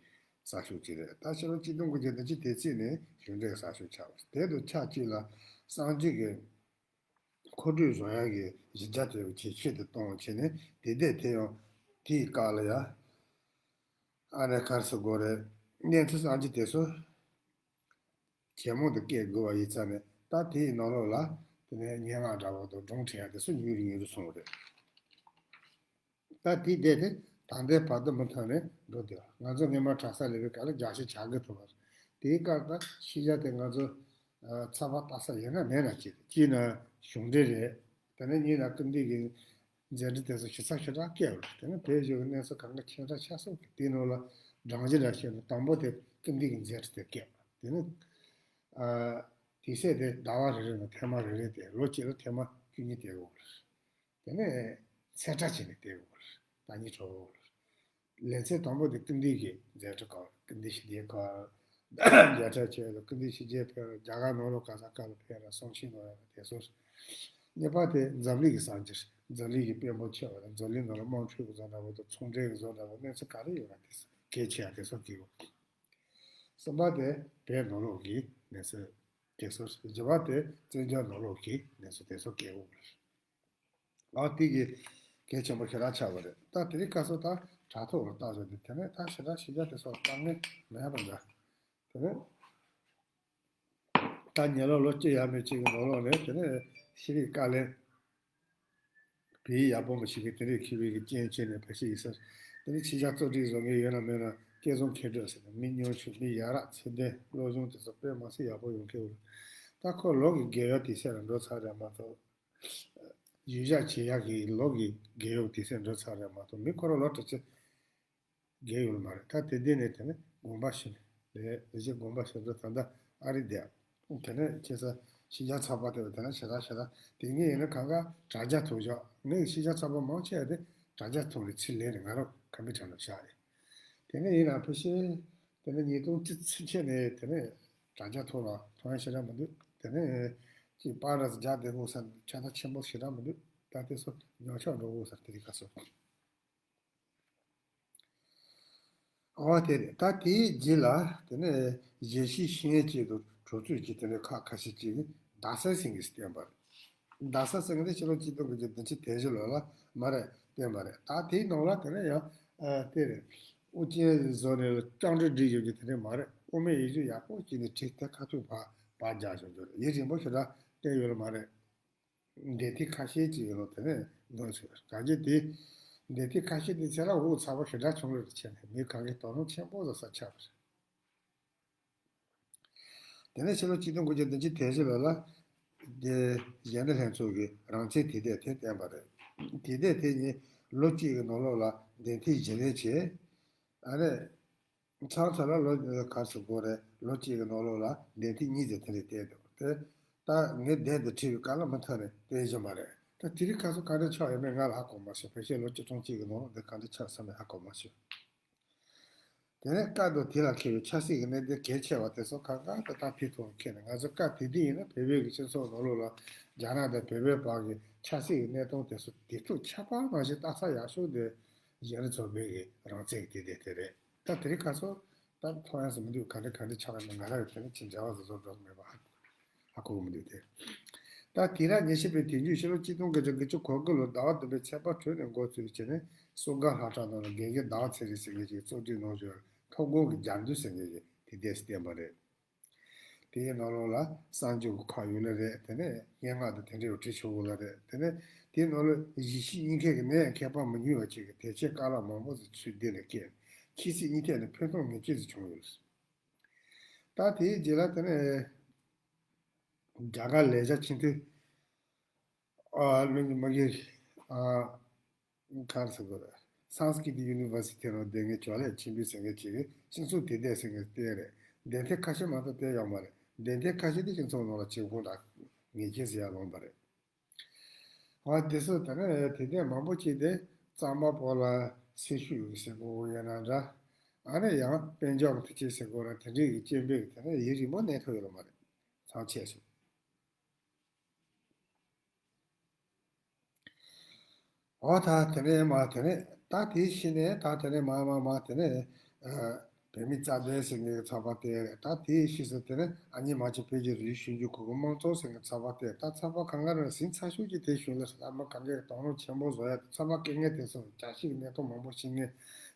གསར་ཤོག་ཅིག་རེད། ད་ཕྱི་ལོ་ཆིག་སྟོང་དགུ་བརྒྱ་བདུན་ཅུ་དོན་གཅིག་ནས་གཞུང་འབྲེལ་གྱི་གསར་ཤོག་ཆགས་པ་རེད། དེ་དང་ཆབས་ཅིག་ལ་གསར་འགྱུར་གྱི་མཁོ་སྤྲོད་བཟོ་ཡག་གི་གཞི་རྒྱ་དེ་ཇེ་ཆེ་དུ་གཏོང་བྱས་ནས། དེ་དེབ་དེ་ཡང་དེའི་སྐབས་ལ་ཡ་ཨ་ནི་ག་རེ་ཟེར་དགོས་རེད། གནས་ཚུལ་གསར་འགྱུར་དེ་ཚོ་ཇེ་མང་དུ་སྐྱེལ་དགོས་པ་ཡིན་ཙང་ནས། ད་དེའི་ནང་ལོགས་ལ་དེ་ནས་སྙན་ངག་འདྲ་བོ་དང་སྒྲུང་བྲིས་ཡག་དེ་ཚོ་ཉུང་རུ་ཉུང་རུ་སོང་བ་རེད། ད་དེའི་དེབ་དེ་ད་ལྟའི་བར་དུ་མུ་མཐུད་ནས་འགྲོ་བསྡད་པ། ང་ཚོ་སྔོན་མ་གྲྭ་ས་སླེབས་པའི་སྐབས་ལ་རྒྱག་ཤེས་བྱ་དགོས་ཐུབ་པ་རེད། དེའི་སྐབས་ད་ཤེས་བྱ་དེ་ང་ཚོ་ཚགས་པར་ལྟ་ས་ཡོད་ན་མེད་ན་བྱས་ཏེ། གཅིག་ན་གཞུང་འབྲེལ་རེད། དེ་ནས་གཉིས་ན་སྐུ་མདུན་གྱི་མཛད་འཕྲིན་དེ་ཚོ་ཞིབ་ཚགས་ཞེ་དྲག་བཀོད་ཡོད་རེད། དེ་ནས་བོད་གཞུང་གི་གནས་ཚུལ་གང་ག་ཁྱབ་བསྒྲགས་ཆགས་སོང་གི། དེའི་ནང་ལ་སྒྲོམ་གཞི་འདྲ་བཤད་ན་དང་པོ་དེ་སྐུ་མདུན་གྱི་མཛད་འཕྲིན་དེ་བཀོད་པ། དེ་ནས་ཨ་དུས་ཚོད་དེ་ཟླ་བ་རེ་རེ་ནང་ཐེངས་མ་རེ་རེ་དེ། ལོ་གཅིག་ལ་ཐེངས་མ་བཅུ་གཉིས་བལྟ་དགོས་རེད། དེ་ནས་ཚེས་གྲངས་བྱས་ནས་བལྟ་དགོས་རེད། ཟླ་ཉིན་འཕྲོ་བརླག་རེད། ལེ་ཚན་དང་པོ་དེ་སྐུ་མདུན་གྱི་མཛད་འཕྲིན་སྐོར། སྐུ་མདུན་ཞི་བདེའི་སྐོར། རྒྱལ་ཕྲན་ཆེད་དུ་སྐུ་མདུན་ཕྱི་རྒྱལ་ཕེབས་ར། རྒྱ་གར་ནང་ལོགས་ག་ས་ག་ལ་ཕེབས་ར། གསུང་ཆོས་གནང་ཡ་དེ་ཚོ། གཉིས་པ་དེ་འཛམ་གླིང་གི་གསར་འགྱུར། འཛམ་གླིང་གི་དཔལ་འབྱོར་ཆེ་བ་དང་། འཛམ་གླིང་ནང་ལ་དམངས་ཁྲོད་ཀྱི་བཟོ་འདྲ་བོ་དང་། ཚོང་འབྲེལ་གྱི་བཟོ་འདྲ་བོ། གནས་ཚུལ་ག་རེ་ཡོད་ར་དེ་ཚོ་གལ་ཆེ་ཡ་དེ་ཚོ་གི། གསུམ་པ་དེ་བོད་ནང་ལོགས་ཀྱི་གནས་ཚུལ་དེ་ཚོ། བཞི་པ་དེ་བཙན་བྱོལ་ནང་ལོགས་ཀྱི་གནས་ཚུལ་དེ་ཚོ་གལ་ཡོད་རེད། ཨ་དེ་གི་གལ་ཆེན་པོ་ཞེ་དྲག་ཆགས་པ་རེད། ད་དེ་རིང་ཁ་སང་ད་དྲ་ཐོག་ལ་བལྟ་བྱུང་དུས། དེ་ནས་ད་ཞེ་དྲག་ཤེས་བྱ་དེ་ཚོ་བལྟ་མཁན་མེད་པ་འདྲ། དེ་ནས་ད་ཉེ་ལོ་ལོ་གཅིག་ཡས་མས་གཅིག་གི་ནང་ལོགས་ནས་དེ་ནས་ཤེས་རིག་བཀའ་བློན། བོད་ཡིག་ཡག་པོ་མི་ཤེས་མཁན་དེ་འདྲས་མཁས་པའི་གི་རྐྱེན་བྱས་ནས་ཕལ་ཆེར་ཡིན་ས་རེད། དེ་ནས་ཕྱི་རྒྱལ་གཙོ་སྒྲིག་བཟོ་མཁན་ཡོད་ན་མེད་ན་སྐལ་བཟང་མཁས་གྲུབ་ཟེར་ནས་མི་ཉུང་ཤོས་མི་ཡ་རབས་ཚད་ལྡན་སློབ་སྦྱོང་དེ་ཚོ་དཔེ་མ་སྲིད་ཡག་པོ་ཡོང་མཁན་ཡོད། ད་ཁོ་ལོ་གི་རྒས་ཡོལ་དེ་སེ་ལ་འགྲོ་ཚར་རེད་མ་གཏོགས། ཡུལ་བཞག་བྱེད་ཡག་གི་ལོ་གི་རྒས་ཡོལ་དེ་སེ་འགྲོ་ཚར་རེད་མ་གཏོགས་མི་ཁོ་རང་ལོ་དྲུག་ཅུ་རྒས་ཡོད་མ་རེད། ད་དེ་དེ་ནས་དེ་ནས་དགོངས་པ་ཞུས་ནས་ལས་རེ་ཞིག་དགོངས་པ་ཞུ་འགྲོ་ད་ལྟ་ཨ་རི་བསྡད། དེ་ནས་ཁྱེད་ས་ཕྱི་རྒྱལ་ཚོགས་པ་དེ་བ་དེ་ན་ཞེ་དྲག་ཞེ་དྲག་དེ་ངས་ཡིན་ན་གང་ག་དྲ་རྒྱ་ཐོག་བཞག་ངས་ཕྱི་རྒྱལ་ཚོགས་པ་མང་ཆེ་བ་དེ་དྲ་རྒྱ་ཐོག་ནས་ཚུར་ལེན་ནས་ང་རང་ཀམ་པུ་ཊར་ལ་བཞག་རེད། དེ་ནས་ཡིན་ན་ཕལ་ཆེར་དེ་ནས་ཉིས་སྟོང་བཅུ་ཚུན་ཆད་ནས་དེ་ནས་དྲ་རྒྱ་ཐོག་ལ་མཐོང་ཡ་ཞེ་དྲག་མི་འདུག་དེ་ནས་ཅིག་པར་ར་རྒྱག་བསྡད་དགོས་ས་ཁྱད་མཚར་ཆེན་པོ་ཞེ་དྲག་མི་འདུག་ད་དེ་ཚོ་ཉོ་ཆོག་འགྲོ་དགོས་ས་དེ་རིང་ཁ་སང་། ཨོ་དེ་རེད། ད་དེའི་རྗེས་ལ་དེ་ནས་གཞིས་བྱེས་ཤེས་ཡོན་ཆེད་དུ་གྲོས་ཚོགས་ཀྱི་དེ་འདྲའི་ཁག་ཁ་ཤས་ཅིག་གིས་རྡ་ས་ཟེར་མཁན་ཞིག་བསྟན་པ་རེད། རྡ་ས་ཟེར་མཁན་དེ་ཕྱི་ལོ་གཅིག་སྟོང་དགུ་བརྒྱ་བདུན་ཅུ་དོན་བཞི་ལོ་ལ་མ་རེད་བསྟན་པ་རེད། ད་དེའི་ནང་ལ་དེ་ནས་ཡང་ཨ་དེ་རེད། དབུ་ཅན་བཟོ་ནས་ལ་བཅར་འདྲི་བསྒྲིགས་ཡོད་ཀྱི་དེ་འདྲ་མ་རེད། དབུ་མའི་ཡིག་གཟུགས་ཡག་པོ་བྱས་ནས་བྲིས་ཏེ་ཁ་ཐུག་ཕར་ཕར་རྒྱག་བཞག་རྒྱུ་རེད། ཡིག་རིང་པོ་ཞེ་དྲག་བསྟན་ཡོད་ལ་མ་རེད། འདས་མཐའ་ཁ་ཤས་ཅིག་ཡོད་ལ་དེ་ནས་འདོན་ཚུལ་གང་ཅི་དེ། འདས་མཐའ་ཁ་ཤས་དེ་ཚེ་ལ་འུ་ཚ་པོ་ཞེ་དྲག་བྱུང་ལོས་བྱས་ནས་མི་གང་གི་དོ་སྣང་ཆེན་པོ་བཟོ་ས་ཆགས་པ་རེད། དེ་ནས་ཕྱི་ལོ་གཅིག་སྟོང་དགུ་བརྒྱ་བདུན་ཅུ་དོན་བཞི་ལོ་ལ། དེ་གཞན་དག་ལྷན་ཚོགས་ཀྱིས་རང་བཙན་དུས་དེབ་དེ་བསྟན་པ་རེད། དུས་དེབ་དེ་ཉིད་ལོ་གཅིག་གི་ནང་ལོགས་ལ་འདས་མཐའ་བརྗེ་ལེན་བྱས། ཨ་ནི། ཚང་ཚ་ལ་ལོ་ག་ཚོད་འགོར་རེད། ལོ་གཅིག་གི་ནང་ལོགས་ལ་འདས་མཐའ་གཉིས་ཙམ་དེ་འདྲ་བསྟན་འདུག་དེ་ད་ངས་འདས་དེ་བྲིས་པའི་སྐབས་ལ་མུ་མཐུད་ནས་བསྟན་བཞིན་པ་རེད། ད་དེ་རིང་ཁ་སང་ག་འདྲ་ཆགས་ཡོད་མེད་ང་ལ་ཧ་གོ་མ་སོང་། ཕལ་ཆེར་ལོ་བཅུ་ཕྲག་གཅིག་གི་ནང་ལོགས་འདི་ག་འདྲ་ཆགས་སོང་མེད་ཧ་གོ་མ་སོང་། དེ་ནས་སྐབས་དང་དུས་ལ་འཁེལ་བའི་ཆབ་སྲིད་ཀྱི་གནད་དོན་གལ་ཆེ་བ་དེ་ཚོ་གང་ག་ད་ལྟ་དེ་ཐོག་འཁེལ་ནས་ང་ཚོ་སྐབས་དེ་དུས་ཡིན་ན་བོད་པའི་གི་སྤྱི་ཚོགས་ནང་ལོགས་ལ་རྒྱ་ནག་དང་བོད་པའི་བར་གྱི་ཆབ་སྲིད་ཀྱི་གནད་དོན་དེ་ཚོ་དེ་ཐུག་ཁྱད་པར་མ་ཞིག་ལྟ་ས་ཡག་ཤོས་དེ་གཞན་རིགས་ཚོགས་པའི་གི་རང་བཙན་གྱི་དེ་དེ་དེ་རེད། ད་དེ་རིང་ཁ་སང་ད་མཐོང་ཡག་སུ་མི་འདུག་ག་འདྲ་ག་འདྲ་ཆགས་ཡོད་ན་ང་རང་གི་དེ་ནི་ཅི་འབྲེལ་བ་བཟོ་བཟོ་འགྲོ་མེད་པ་ཧ་གོ་གི་མི་འདུག་དེ། ད་དེ་རིང་ཉེར་བཞི་པའི་དུས་མཇུག་ཕྱི་ལོ་གཅིག་སྟོང་དགུ་བརྒྱ་དགུ་བཅུ་གོ་དགུ་ལོ་ཟླ་བ་བདུན་པའི་ཚེས་པ་དྲུག་ནས་འགོ་བཙུགས་བྱས་ནས་བསོད་སྒར་ལྷ་བྲག་ནང་ལ་དགེ་རྒན་ཟླ་བ་ཚེ་རིང་ཟེར་མཁན་ཞིག་གཙོ་སྒྲིག་གནང་བྱས་ཐོབ་དགོངས་ཀྱི་རྒྱབ་མདུན་ཟེར་མཁན་ཞིག་དེ་དེ་བསྟན་པ་རེད། དེའི་ནང་ལོགས་ལ་གསར་འགྱུར་གྱི་ཁག་ཡོད་ལེ་རེད། དེ་ནས་སྙན་ངག་དང་དེ་འདྲའི་བྲིས་ཆོག་གི་ལེ་རེད། དེ་ནས་དེའི་ནང་ལོགས་གཞིས་བྱེས་གཉིས་ཀའི་གི་ནས་ཡང་མཁས་པ་མི་ཉུང་བ་ཅིག་གིས་དེབ་ཆའི་དཀའ་ལས་མང་པོ་ཞིག་ཚུར་འདི་ནས་བཀལ། ཆབ་སྲིད་གཉིས་ཐད་ནས་ཕན་ཐོགས་ངེས་ཅན་ཞིག་བྱུང་ཡོད། ད་དེའི་རྗེས་ལ་དེ་ནས་རྒྱ་གར་ལེགས་སྦྱར་སྤྱི་འཐུས་ཨ་མི་མ་གི་ཨ་ག་རེ་ཟེར་དགོས་རེད། Sanskrit University ལ་བསྡད་མཁན་ཇོ་ལགས་ཆེན་པོ་ཟེར་མཁན་ཅིག་གིས་སྤྱི་ཚོགས་དེབ་ཐེར་ཟེར་མཁན་དེ་རེད། འདི་ཐད་ཁ་ཤས་མ་གཏོགས་བསྟན་ཡོད་མ་རེད། འདི་ཐད་ཁ་ཤས་དེ་སྤྱི་ཚོགས་ནང་ལ་བྱེད་སྒོ་དང་ངེས་ཅན་ཟེར་ཡ་ལོངས་པ་རེད། ཨ་དེ་ཚོ་ད་ནི་དེབ་ཐེར་མང་པོ་ཅིག་དེ་གཙང་པ་པོ་ལ་སེ་ཤུ་ཡོད་ཟེར་གོ་ཡོད་ན་འདྲ། ཨ་ནི་ཡང་དཔལ་འབྱོར་གྱི་ཐུགས་ཆེ་ཟེར་གོ་ར་དེ་འདྲའི་གི་སྐྱེ་འཕེལ་གྱི་དེ་ནི་ཡིན་རིང་པོ་གནས་ཐུབ་ཡོད་མ་རེད། ཚང་ཆད་སོང་། ཨོ་ད་དེ་ནས་མ་དེ་ནས་ད་དེའི་ཕྱི་ནས་ད་དེ་ནས་མ་མ་མ་དེ་ནས་ཨ་བོད་མི་རྩ་དོན་ཟེར་མཁན་གྱི་ཚོགས་པ་དེ་རེད། ད་དེའི་ཕྱིས་སུ་དེ་ནས་ཨ་མྱེས་རྨ་ཆེན་བོད་ཀྱི་རིག་གཞུང་གི་གོ་སྐབས་དམངས་གཙོ་ཟེར་མཁན་ཚོགས་པ་དེ་ད་ཚོགས་པ་གང་ག་རང་ཟིང་ཚ་ཤོས་ཀྱི་དེ་གཞུང་ལ་ཨ་མ་གང་གའི་དོ་སྣང་ཆེན་པོ་བཟོ་ཡ་དེ་ཚོགས་པ་སྐད་ངན་དེ་ཚོ་རྒྱལ་སྤྱིའི་གནད་དོན་མང་པོ་ཤེས་མཁན།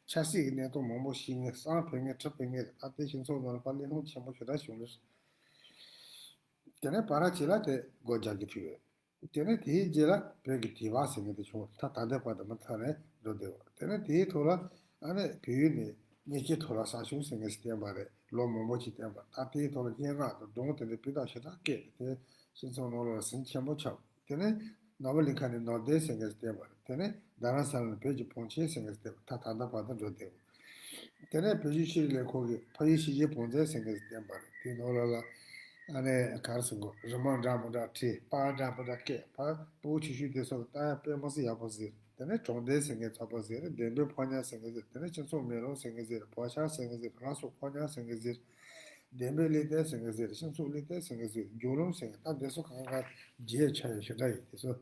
ཆབ་སྲིད་ཀྱི་གནད་དོན་མང་པོ་ཤེས་མཁན། སང་བོད་མཁན་གྲུ་བོད་མཁན་རེད། ད་དེ་སྤྱི་ཚོགས་ནང་ལ་ཕར་གླེང་སློང་ཆེན་པོ་ཞེ་དྲག་བྱུང་རེད། དེ་ནས་བར་ཆད་ལ་དེ་སྒོ་རྒྱག་གི་ཐུག་ཡོད། དེ་ནས་དེའི་རྗེས་ལ་བོད་ཀྱི་དུས་བབ་ཟེར་མཁན་དེ་བྱུང་བ་ད་ད་ལྟའི་བར་དུ་མུ་མཐུད་ནས་འགྲོ་བསྡད་ཡོད། དེ་ནས་དེའི་ཐོག་ལ་ཨ་ནི་བལ་ཡུལ་ནས་ཉེ་ཆར་ཐོག་ལ་གསར་ཤོག་ཟེར་མཁན་ཞིག་བསྟན་པ་རེད། ལོ་མང་པོ་ཅིག་བསྟན་པ་ད་དེའི་ཐོག་ལ་སྙན་ངག་དང་སྒྲུང་དེ་འདྲ་སྤུས་དག་ཞེ་དྲག་བཀོད་དེ་སྤྱི་ཚོགས་ནང་ལ་ཟིང་ཆེན་པོ་ཆགས། དེ་ནས་ནོར་བུ་གླིང་ཁ་ནས་ནོར་བདེ་ཟེར་མཁན་ཞིག་བསྟན་པ་རེད། དེ་ནས་རྡ་རམ་ས་ལ་ནས་བོད་ཀྱི་བང་ཆེན་ཟེར་མཁན་ཞིག་བསྟན་པ་ད་ད་ལྟ་བར་དུ་འགྲོ་བསྡད་ཡོད། དེ་ནས་བོད་གཞུང་ཤེས་རིག་ལས་ཁུངས་ཀྱིས་ཕ་ཡུལ་གཞིས་བྱེས་བོན་རྩེ་ཟེར་མཁན་ཞིག་བསྟན་པ་རེད། དེའི་ནང་ལོགས་ལ་ཨ་ནི་ག་རེ་ཟེར་དགོས། རི་མོ་འདྲ་མི་འདྲ་བྲིས། པར་འདྲ་མི་འདྲ་བཀོད། ཕར་སྤུ་གུ་ཆུང་ཆུང་དེ་ཚོ་ལ་ལྟ་ཡག་དཔེ་མི་སྲིད་ཡག་པོ་ཟེར། དེ་ནས་གྲོང་སྡེ་ཟེར་མཁན་ཚོགས་པ་ཟེར། བདེན་པའི་ཕོ་ཉ་ཟེར་མཁན་ཟེར། དེ་ནས་སྤྱི་ཚོགས་མེ་ལོང་ཟེར་མཁན་ཟེར། བོད་ཤར་ཟེར་མཁན་ཟེར། ལྷ་སོགས་ཕོ་ཉ་ཟེར་མཁན་ཟེར། བདེན་པའི་གླེང་སྟེགས་ཟེར་མཁན་ཟེར། སྤྱི་ཚོགས་གླེང་སྟེགས་ཟེར་མཁན་ཟེར། བརྒྱུད་ལམ་ཟེར་མཁན་ད་འདི་ཚོ་གང་ག་རྗེས་ཆགས་ཡོད་ཞེ་དྲག་ཡོད། དེ་ཚོ་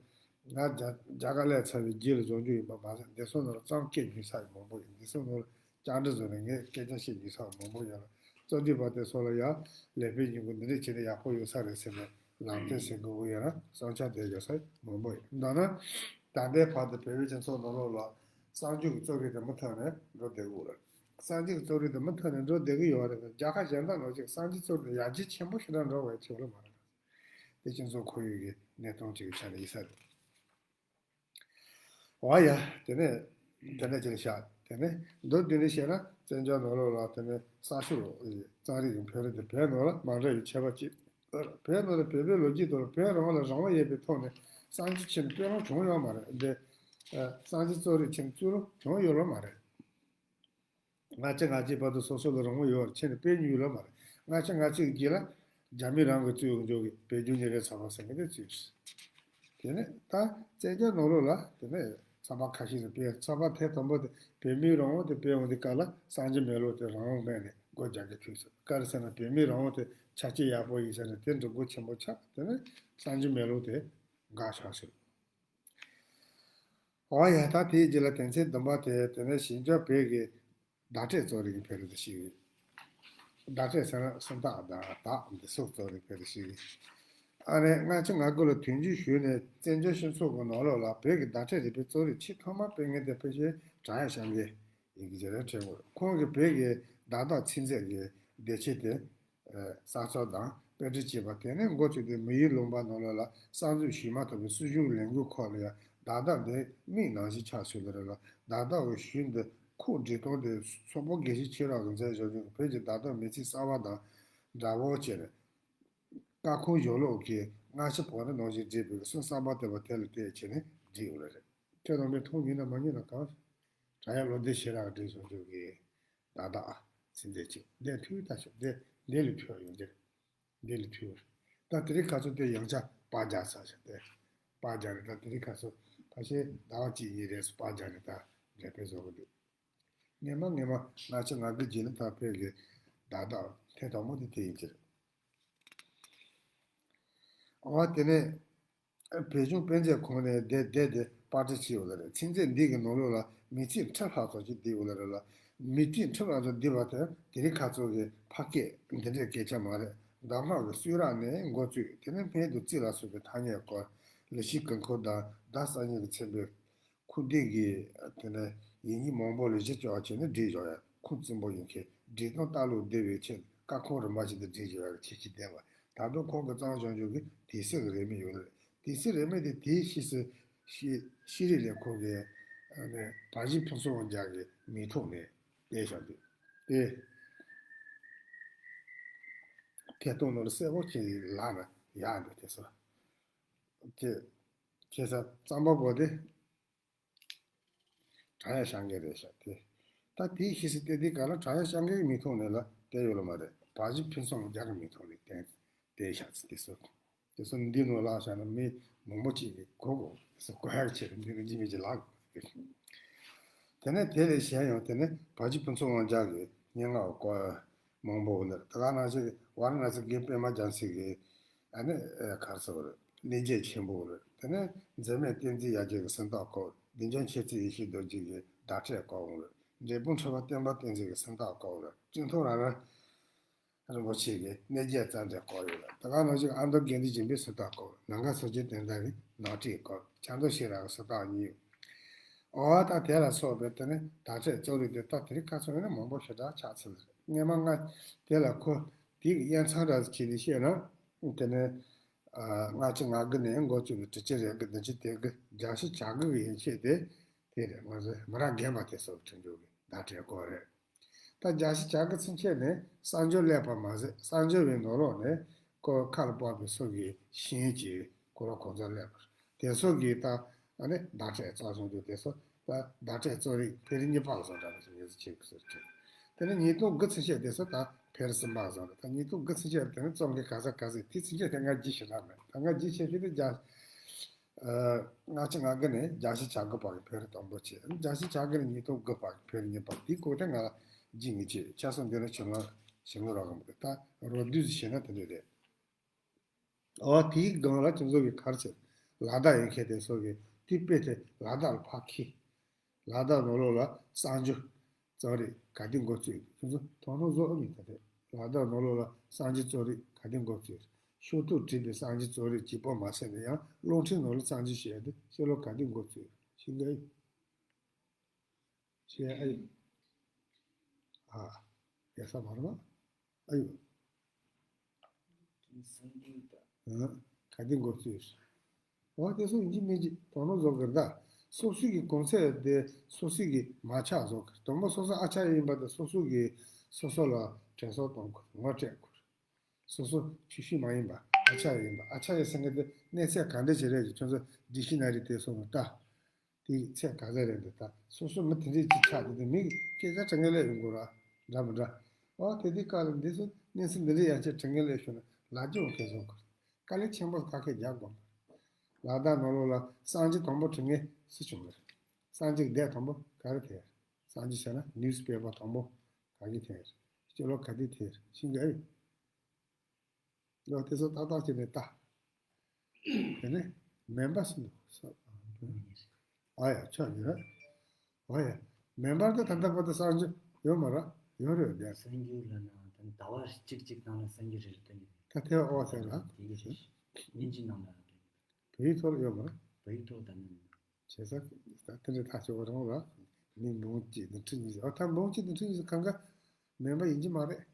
ང་རྒྱ་རྒྱ་གར་ལས་ཚར་བའི་རྗེས་ལ་བཟོ་རྒྱུ་ཡིན་པ་མ་ཟད་འདི་ཚོ་ནང་ལ་གཙང་སྐད་ཉུལ་ས་ཡང་མང་པོ་ཡོད། འདི་ཚོ་ནང་ལ་བཅར་འདྲི་བཟོས་ནས་ངས་སྐད་ཆ་བཤད་ཉུལ་ས་མང་པོ་ཡོད་ལ། གཙོ་འདི་བ་དེ་ཚོ་ལ་ཡང་ལས་དཔོན་ཉུང་གུ་འདི་འདྲས་བྱས་ན་ཡག་པོ་ཡོད་ས་རེད་ཟེར་ནས་ལམ་སྟོན་ཟེར་དགོས་ཀྱི་ཡོད་ན་བསམ་འཆར་དེ་ཡོད་ས་མང་པོ་ཡོད། མདོར་ན་ད་ལྟའི་བར་དུ་བོད་པའི་སྤྱི་ཚོགས་ནང་ལོགས་ལ་གསར་འགྱུར་གྱི་གཙོ་རིམ་དེ་མུ་མཐུད་ནས་འགྲོ་བསྡད་ཡོད་རེད། སངས་རྒྱས་ཀྱི་རྩོམ་རིག་དེ་མུ་མཐུད་ནས་འགྲོ་བསྡད་ཀྱི་ཡོད་རེད། རྒྱལ་ཁབ་གཞན་དག་ནང་བཞིན་སངས་རྒྱས་རྩོམ་རིག་ཡར་རྒྱས་ཆེན་པོ་ཞིག་ལ་འགྲོ་བའི་ཆེད་ལ་མ་རེད། དེ་སྤྱི་ཚོགས་ཁོར་ཡུག་གི་གནས་སྟངས་ཅིག་གི་ཆ་ནས་ཡིན་ས་རེད། འོ་ཡ། དེ་ནས་དེ་འདྲ་ཅིག་བཞག་དེ་ནས་མདོར་བསྡུས་ནས་བཤད་ན། བཙན་བྱོལ་ནང་ལོགས་ལ་དེ་ནས་གསར་ཤོག་རྩོམ་རིག་གི་འཕེལ་རིམ་དེ་བོད་ནང་ལ་མ་འདྲ་བའི་ཁྱད་པར་ཅིག་བོད་ནང་ལ་བོད་པའི་ལོ་རྒྱུས་ཐོག་ལ་བོད་རང་ལ་རང་དབང་ཡོད་པའི་ཐོག་ནས་སངས་རྒྱས་ཆོས་ནི་དཔེ་ལོང་བྱུང་ཡོད་མ་རེད། འདི་སངས་རྒྱས་རྩོམ་རིག་ཆེན་བཙུགས་ལོང་བྱུང་ཡོད་ལོ་མ་རེད། སྔ་ཕྱི་སྔ་ཕྱི་བར་དུ་སོ་སོ་ལ་རང་དབང་ཡོད་པར་ཆེན་ནི་དཔེ་ཉུང་ཡོད་ལོ་མ་རེད། སྔ་ཕྱི་སྔ་ཕྱི་གི་རྗེས་ལ་རྒྱ་མི་རང་གི་བཙུགས་ཡོང་འཇོག་གི་བོད་བརྒྱུད་ཉིན་རེའི་ཚགས་པར་ཟེར་མཁན་དེ་བཙུགས། དེ་ནས་ད་བཙན་བྱོལ་ནང་ལོགས་ལ་དེ་ནས་ཚགས་པར་ཁ་ཤས་ཤིག་སྤེལ། ཚགས་པར་ཐེངས་དང་པོ་དེ་བོད་མིའི་རང་དབང་དེ་སྤེལ་ཡོང་དུས་སྐབས་ལ་སངས་རྒྱས་མེ་ལོང་དེ་རང་དབང་སྨན་ནས་སྒོ་རྒྱག་གི་ཐུག་སོང་། ག་རེ་ཟེར་ན་བོད་མིའི་རང་དབང་དེ་ཆ་རྐྱེན་ཡག་པོ་ཡིན་ཟེར་ནས་དེ་འདྲ་སྒོ་ཆེན་པོ་ཆགས། དེ་ནས་སངས་རྒྱས་མེ་ལོང་དེ་འགག་ཆགས་སོང་། འོ་ཡ། ད་དེའི་རྗེས་ལ་དོན་ཚན་བདུན་པ་དེ་དེ་ནས་ཞིང་ཆེན་བོད་ཀྱི་བརྡ་སྤྲོད་རྩོམ་རིག་གི་འཕེལ་རིམ་དེ་ཞིག་ཡིན། བརྡ་སྤྲོད་ཟེར་ན་སུམ་རྟགས་དང་བརྡ་འདི་སོགས་རྩོམ་རིག་འཕེལ་རིམ་ཞིག་ཡིན། ཨ་ནི་སྔ་ཕྱི་ང་དགུ་ལ་དུས་འགྱུར་ཞུས་ནས་བཙན་བྱོལ་སྤྱི་ཚོགས་ཀྱི་ནང་ལོགས་ལ་བོད་ཀྱི་བརྡ་སྤྲོད་རིག་པའི་རྩོམ་རིག་ཆེས་ཐོག་མར་སྤེལ་མཁན་དེ་ཕལ་ཆེར་བྲག་གཡབ་སྐྱབས་མགོན་ཡིན་གྱི་རེད་དྲན་དགོས། ཁོང་གིས་བོད་ཀྱི་བརྡ་དག་ཚིག་མཛོད་ཀྱི་སྡེ་ཚན་དེ་གསར་རྩོམ་དང་དཔེ་སྐྲུན་བྱས་པ་དེ་ནས་འགོ་བཙུགས་ཏེ། མི་ཡུལ་ལུང་པ་ནང་ལོགས་ལ་གསར་འཛུགས་བྱེད་མ་ཐུབ་པའི་སྲིད་གཞུང་ལས་འགུལ་ཁག་ལ་ཡང་བརྡ་དག་འདི་མིག་ནང་བཞིན་ཆགས་ཚུལ་དེ་རེད་ལ། བརྡ་དག་གི་གཞུང་འདི་ཁོག་འབྲི་སྟངས་དེ་སོག་པོ་དགེ་བཤེས་ཆོས་རབ་ཀྱིས་མཛད་བཞག་རྒྱུ་བོད་ཀྱི་བརྡ་དག་མི་ཚེ་གསར་བ་དང་འདྲ་བོ་བྱས་ནས། སྐར་ཁུང་གཞུང་ལུགས་ཀྱི་སྔ་ཕྱི་བར་ན་ནང་བཞིན་བྲིས་པའི་སྲོལ་གསར་པ་དེ་བ་དེ་ལ་བལྟས་བྱས་ནས་བྲིས་ཡོད་རེད། ཁྱེད་རྣམ་པས་མཐོང་མྱོང་ན་མ་མྱོང་ན་གང་། བྲག་གཡབ་བློ་ལྡན་ཤེས་རབ་བྲིས་སོང་ཆོག་གི་བརྡ་དག་ཚིག་མཛོད་ཅིག་འདི་ཐུག་ད་ཤོག་འདི་འདི་ལས་ཐུག་ཡོང་གི་རེད། འདི་ལས་ཐུག་ཡོང་། ད་དེ་རིང་ཁ་སང་དེ་ཡང་བསྐྱར་པར་རྒྱག་ཚར་ཤག་དེ་པར་རྒྱག་རེད། ད་དེ་རིང་ཁ་སང་ཕལ་ཆེར་ཟླ་བ་གཅིག་གཉིས་རེས་སུ་པར་རྒྱག་ནས་ད་འགྲེམས་སྤེལ་བཟོ་གི་འདུག་སྔན་མ་སྔན་མ་སྔ་ཕྱི་ང་དགུ་རྗེས་ལ་ད་བོད་ཀྱི་བརྡ་དག་ཐེངས་དང་པོ་དེ་དེ་ཡིན་གྱི་རེད། འོ་དེ་ནས་བོད་གཞུང་དཔེ་མཛོད་ཁང་ནས་དེ་དེ་དེ་པར་སྐྲུན་བྱས་ཡོད་ལ་རེད། ཚིག་མཛོད་འདི་གི་ནང་ལོགས་ལ་མི་ཚེ་ཁྲི་ལྷག་ཙམ་ཞིག་བསྡད་ཡོད་ལ་རེད་ལ། མི་ཚེ་ཁྲི་ལྷག་ཙམ་བསྡད་པ་དེ་དེ་རིང་ཁ་སང་གི་ཕ་སྐད་འདི་འདྲའི་སྐད་ཆ་མ་རེད། མདའ་དམར་གྱི་གསུང་རབ་ནས་འགོ་བཙུགས། དེ་ནས་སྨད་དུ་རྩིས་ལ་སོགས་པའི་ཐ་སྙད་སྐོར། ལི་ཤི་ཀུན་མཁོ་དང་བརྡ་གསར་རྙིང་གི་ཚན་པའི་ཁུངས་ལྡན་གྱི་དེ་ནས་ཡིག་རྙིང་མང་པོ་ལ་གཞི་བཅོལ་བྱས་ནས་བསྒྲིགས་བཞག་ཡ། ཁུངས་བཙུན་པོ་ཡིན་མཁན། བྲིས་སྟངས་ལྟ་ལུགས་བདེ་བའི་ཆེད་སྐར་ཁུང་རིམ་པ་བཞིན་དུ་བྲིས་བཞག་ཡ་ཁྱད་ཆོས་ལྡན་པ། ད་དུང་ཁོང་གིས་བརྩམས་བཞག་རྒྱུ་གི་དུས་ཚོད་ཀྱི་རེའུ་མིག་ཡོད་རེད། དུས་ཚོད་རེའུ་མིག་དེ་དེའི་ཕྱིས་སུ་ཤེས་ཤེས་རིག་ལས་ཁུངས་ཀྱི་ཨ་ནི་བ་ཞིན་ཕུན་ཚོགས་དབང་རྒྱལ་གྱི་མིང་ཐོག་ནས་སྤེལ་བཞག་འདུག་དེ་ཐད་གཏོང་ནང་ལ་གསལ་པོ་ཅིག་ལག་ན་ཡག་འདུག་དེ་ཚོ། ཁྱེད་ཁྱེད་ཚོ་རྩོམ་པ་པོ་དེ་བྲག་གཡབ་སྐྱབས་མགོན་རེད་ཤག་དེ་ད་དེའི་ཕྱིས་སུ་བལྟས་དུས་ག་ལ་བྲག་གཡབ་སྐྱབས་མགོན་གྱི་མིང་ཐོག་ནས་ལ་བསྡད་ཡོད་ལ་མ་རེད། བ་ཞིན་ཕུན་ཚོགས་དབང་རྒྱལ་གྱི་མིང་ཐོག་ནས་བསྡད་བསྡད་ཤག་དེ་ཚོ་དེ་ཚོ་འདི་ནང་ལ་བཞག་ན་མི་མང་པོ་ཅིག་གིས་གོ་གོ་དེ་ཚོ་གོ་ཡག་ཆེད་དུ་འདི་ནི་ཅི་མི་ཅི་ལགས། དེ་ནས་དེ་ལས་གཞན་ཡང་དེ་ནས་བ་ཞིན་ཕུན་ཚོགས་དབང་རྒྱལ་གྱི་སྙན་ངག་གོ་མང་པོ་འདིར་ད་ག་ནང་བཞིན་ཝཱ་ར་ཎ་སི་དགེ་པད་མ་རྒྱ་མཚོ་གི་ཨ་ནི་ཨེ་གར་སོགས་རེད། གླེང་བརྗོད་ཆེན་པོ་རེད། དེ་ནས་འཛད་མེད་བསྟན་འཛིན་ཡར་རྒྱས་ཀྱི་སུམ་རྟགས་སྐོར། བདེ་སྐྱོང་མཁྱེན་བརྩེ་ཡེ་ཤེས་རྡོ་རྗེ་གི་བརྡ་སྤྲོད་སྐོར་རེད། འབྲས་སྤུངས་ཁྲི་པ་བསྟན་པ་བསྟན་འཛིན་གྱི་སུམ་རྟགས་སྐོར་རེད། ཀྲིན་ཐུང་ར་ར་རིན་པོ་ཆེ་གི་གནས་རྒྱས་རྩ་འགྲེལ་སྐོར་ཡོད་ལ། དེ་ག་ནང་བཞིན་ཨ་མདོ་དགེ་འདུན་ཆོས་འཕེལ་སུམ་རྟགས་སྐོར། ནམ་མཁའ་སངས་རྒྱས་བསྟན་དར་གྱི་ནག་ཁྲིག་སྐོར། ཆབ་མདོ་ཤེས་རབ་ཀྱི་སུམ་རྟགས་གཉིས། འོ་ད་དེ་ལ་སོགས་པའི་དེ་ནི་བརྡ་སྤྲོད་རྩོམ་རིག་དེ་ད་དེ་རིང་ཁ་སང་ཡིན་ན་མང་པོ་ཞེ་དྲག་ཆགས་ཚར་ལ། སྔན་མ་ང་དེ་ལ་ཁོ་དེ་གི་དབྱེ་མཚམས་འདྲ་ཞིག་བྱས་ནས་བཤད་ན། དེ་ནི་ཨ་སྔ་ཕྱི་ང་དགུ་ནས་འགོ་བཙུགས་པའི་དྲུག་ཅུ་རེ་དགུ་བདུན་ཅུ་དོན་དགུ་བརྒྱད་ཅུ་གྱ་དགུ་གི་ཡན་ཆད་དེ་དེ་རེད། ང་ཚོའི་མི་རབས་རྒན་པ་དེ་ཚོ་གི་ཁྲིམས་སྦྱོར་གྱི་བརྡ་སྤྲོད་སྐོར་རེད། ད་བརྒྱད་ཅུ་གྱ་དགུ་ཚུན་ཆད་ནས་གསར་འབྱོར་སླེབས་པ་མ་ཟད། གསར་འབྱོར་བའི་ནང་ལོགས་ནས་ཁོ་ཁ་ལ་སྤགས་པའི་སོ་གི་ཤེས་ཡོན་གྱི་ཁོ་རང་གོང་ཚད་སླེབས་པ་དེ་སོ་གི་ད་ཨ་ནི་བརྡ་སྤྲོད་རྩ་བཟུང་རྒྱུ་དེ་སོ་ད་བརྡ་སྤྲོད་རྩོམ་རིག་འཕེལ་རིམ་གཉིས་པ་བཟོ་འདྲ་ཞིག་ངེས་སུ་བྱེད་དགོས་ཟེར་གྱི། དེ་ནས་ཉིས་སྟོང་དགུ་ཚུན་ཆད་དེ་སོ་ད་འཕེལ་རིམ་གསུམ་པ་བཟོ་འདྲ། ད་ཉིས་སྟོང་དགུ་ཚུན་ཆད་དེ་ནི་རྩོམ་གྱི་ག་ས་ག་ས་དེ་ཚུན་ཆད་དེ་ང་རྒྱུས་ཆེ་ལ་མེད། ད་ང་རྒྱུས་ཆེ་ཤོས་དེ་རྒྱ། ཨ་སྔ་ཕྱི་ང་དགུ་ནས་བརྒྱད་ཅུ་གྱ་དགུ་བར་གྱི་འཕེལ་རིམ་དང་པོ་བྱས། བརྒྱད་ཅུ་གྱ་དགུ་ནས་ཉིས་སྟོང་དགུ་བར་གྱི་འཕེལ་རིམ་གཉིས་པ་དེའི་སྐོར་དེ་ང་ལ་རྒྱུས་ངེས་ཆེ། ཆ་ཚང་འདི་ལ་ཆུང་ལ་ཞིང་ལོ་རག་གི་མི་འདུག་ད་རོ་བསྡུས་སུ་བྱས་ན་དེ་འདྲ་རེད། འོ་དེའི་སྒང་ལ་ཁྱོད་ཚོ་གི་ག་རེ་ཟེར། ལ་དྭགས་ཡན་ཆད་དེ་ཚོ་གི་དེ་དཔེ་དེ་ལ་དྭགས་ལ་ཕར་འཁྱེར། ལ་དྭགས་ནང་ལོགས་ལ་གསར་འབྱོར་རྩོམ་རིག་ག་དུས་འགོ་བཙུགས། ཁྱོད་ཚོ་མཐོང་སྣང་བཟོ་ཨ་མི་ད་རེད། ལ་དྭགས་ནང་ལོགས་ལ་གསར་འབྱོར་རྩོམ་རིག་ག་དུས་འགོ་བཙུགས། ཤོག་ཐོག་བྲིས་པའི་གསར་འབྱོར་རྩོམ་རིག་གཅིག་པོ་མ་ཟད་ནས་ཡང་གློག་འཕྲིན་ནང་ལ་གསར་འབྱོར་བྱས་ཏེ་ཤེས་ལོ་ག་དུས་འགོ་བཙུགས་ཤེས་གི་ཨེ་ཡོད། ཤེས་ཨེ་ཡོད། ཡ་ས་མ་རེད་པ། ཨ་ཡོ། སེང་གེ་ད། ཨ། ག་དེ་འགོ་བཙུགས། འོ་དེ་སོ་ཡིན་གཅིག་མིན་གཅིག་དོ་ནོ་བཟོ་དགོས་ད། སོ་སོ་གི་གོང་ཚད་དེ་སོ་སོ་གི་མ་ཆག་བཟོ་དགོས། དང་པོ་སོ་སོ་ཨ་ཆག་ཡིན་པ་དེ་སོ་སོ་གི་སོ་སོ་ལ་དྲན་གསོ་གཏོང་དགོས། ངོ་སྤྲད་དགོས། སོ་སོ་ཆུ་ཤུལ་མ་ཡིན་པ་ཨ་ཆག་ཡིན་པ། ཨ་ཆག་ཡིན་ཟེར་མཁན་དེ་གནས་ཚད་ག་འདྲ་ཞིག་རེད་ཅེས་ཁྱོད་ཚོ་ཌིག་ཤི་ན་རི་དེ་སོ་ནོ་ལྟ། དེའི་ཚད་ག་ཚད་རེད་འདུག་ད། སོ་སོ་མི་དེ་འདྲས་ཅིག་ཆགས་དེ་དེ་མིག་སྐད་ཆ་དྲི་ངན་ལས་ཡོང་གོ་ར། འདྲ་མི་འདྲ། ཨོ་དེ་དུས་སྐབས་ལ་འདི་ཚོ་གནས་ཚུལ་འདི་འདྲས་ཡང་ཆེ་དྲི་ངན་ལས་ཤོར་ན་ལ་རྒྱ་འོང་མཁན་བཟོ་དགོས། དཀའ་ལས་ཆེན་པོ་ཁ་སྐད་རྒྱག་དགོས། ལ་དྭགས་ནང་ལོགས་ལ་སངས་རྒྱས་དང་པོ་དྲི་ངན་སུ་བྱུང་རེད། སངས་རྒྱས་ཀྱི་སྡེ་དང་པོ་ག་རེ་དེ་རེད། སངས་རྒྱས་ཟེར་ན་ནིའུ་སི་པེ་པར་དང་པོ་ག་གི་དེ་རེད། སྤྱི་ལོ་ག་དུས་དེ་རེད་ཤིང་ག་ཨེ། ཡང་དེ་ཚོ་ཏག་ཏག་བྱས་ནས་ལྟ། དེ་ནས་མེ་འབར་སུ་འདུག་ས། ཨ་ཡ་ཆོག་ཡོད། ཨ་ཡ། མེ་འབར་དེ་ད་ལྟ་བར་དུ་སངས་རྒྱས་ཡོད་མ་རེད། ཡོད་རེད་དེ། སངས་རྒྱས་ལ་ན་ད་ཟླ་བ་གཅིག་གཅིག་ནང་ལ་སངས་རྒྱས་རེ་རེ་སྟོན་གྱི་རེད། ད་དེ་ཨོ་ཟེར་ལ། དེ་གི་རེད། སྙིང་རྗེ་ནང་ལ་སྟོན་གྱི་རེད། བོད་ཡིག་ཐོག་ལ་ཡོད་མ་རེད། བོད་ཡིག་ཐོག་ད་ནི། བྱས་ཙང་ད་དེ་འདྲའི་ཐག་ཆོད་པ་རང་ལ། མི་འབུམ་གཅིག་དང་ཁྲི་གཉིས་ཟེར། ཨ་ད་འབུམ་གཅིག་དང་ཁྲི་གཉིས་ཟེར་གང་ག་མེ་འབར་ཡིན་གྱི་མ་རེད།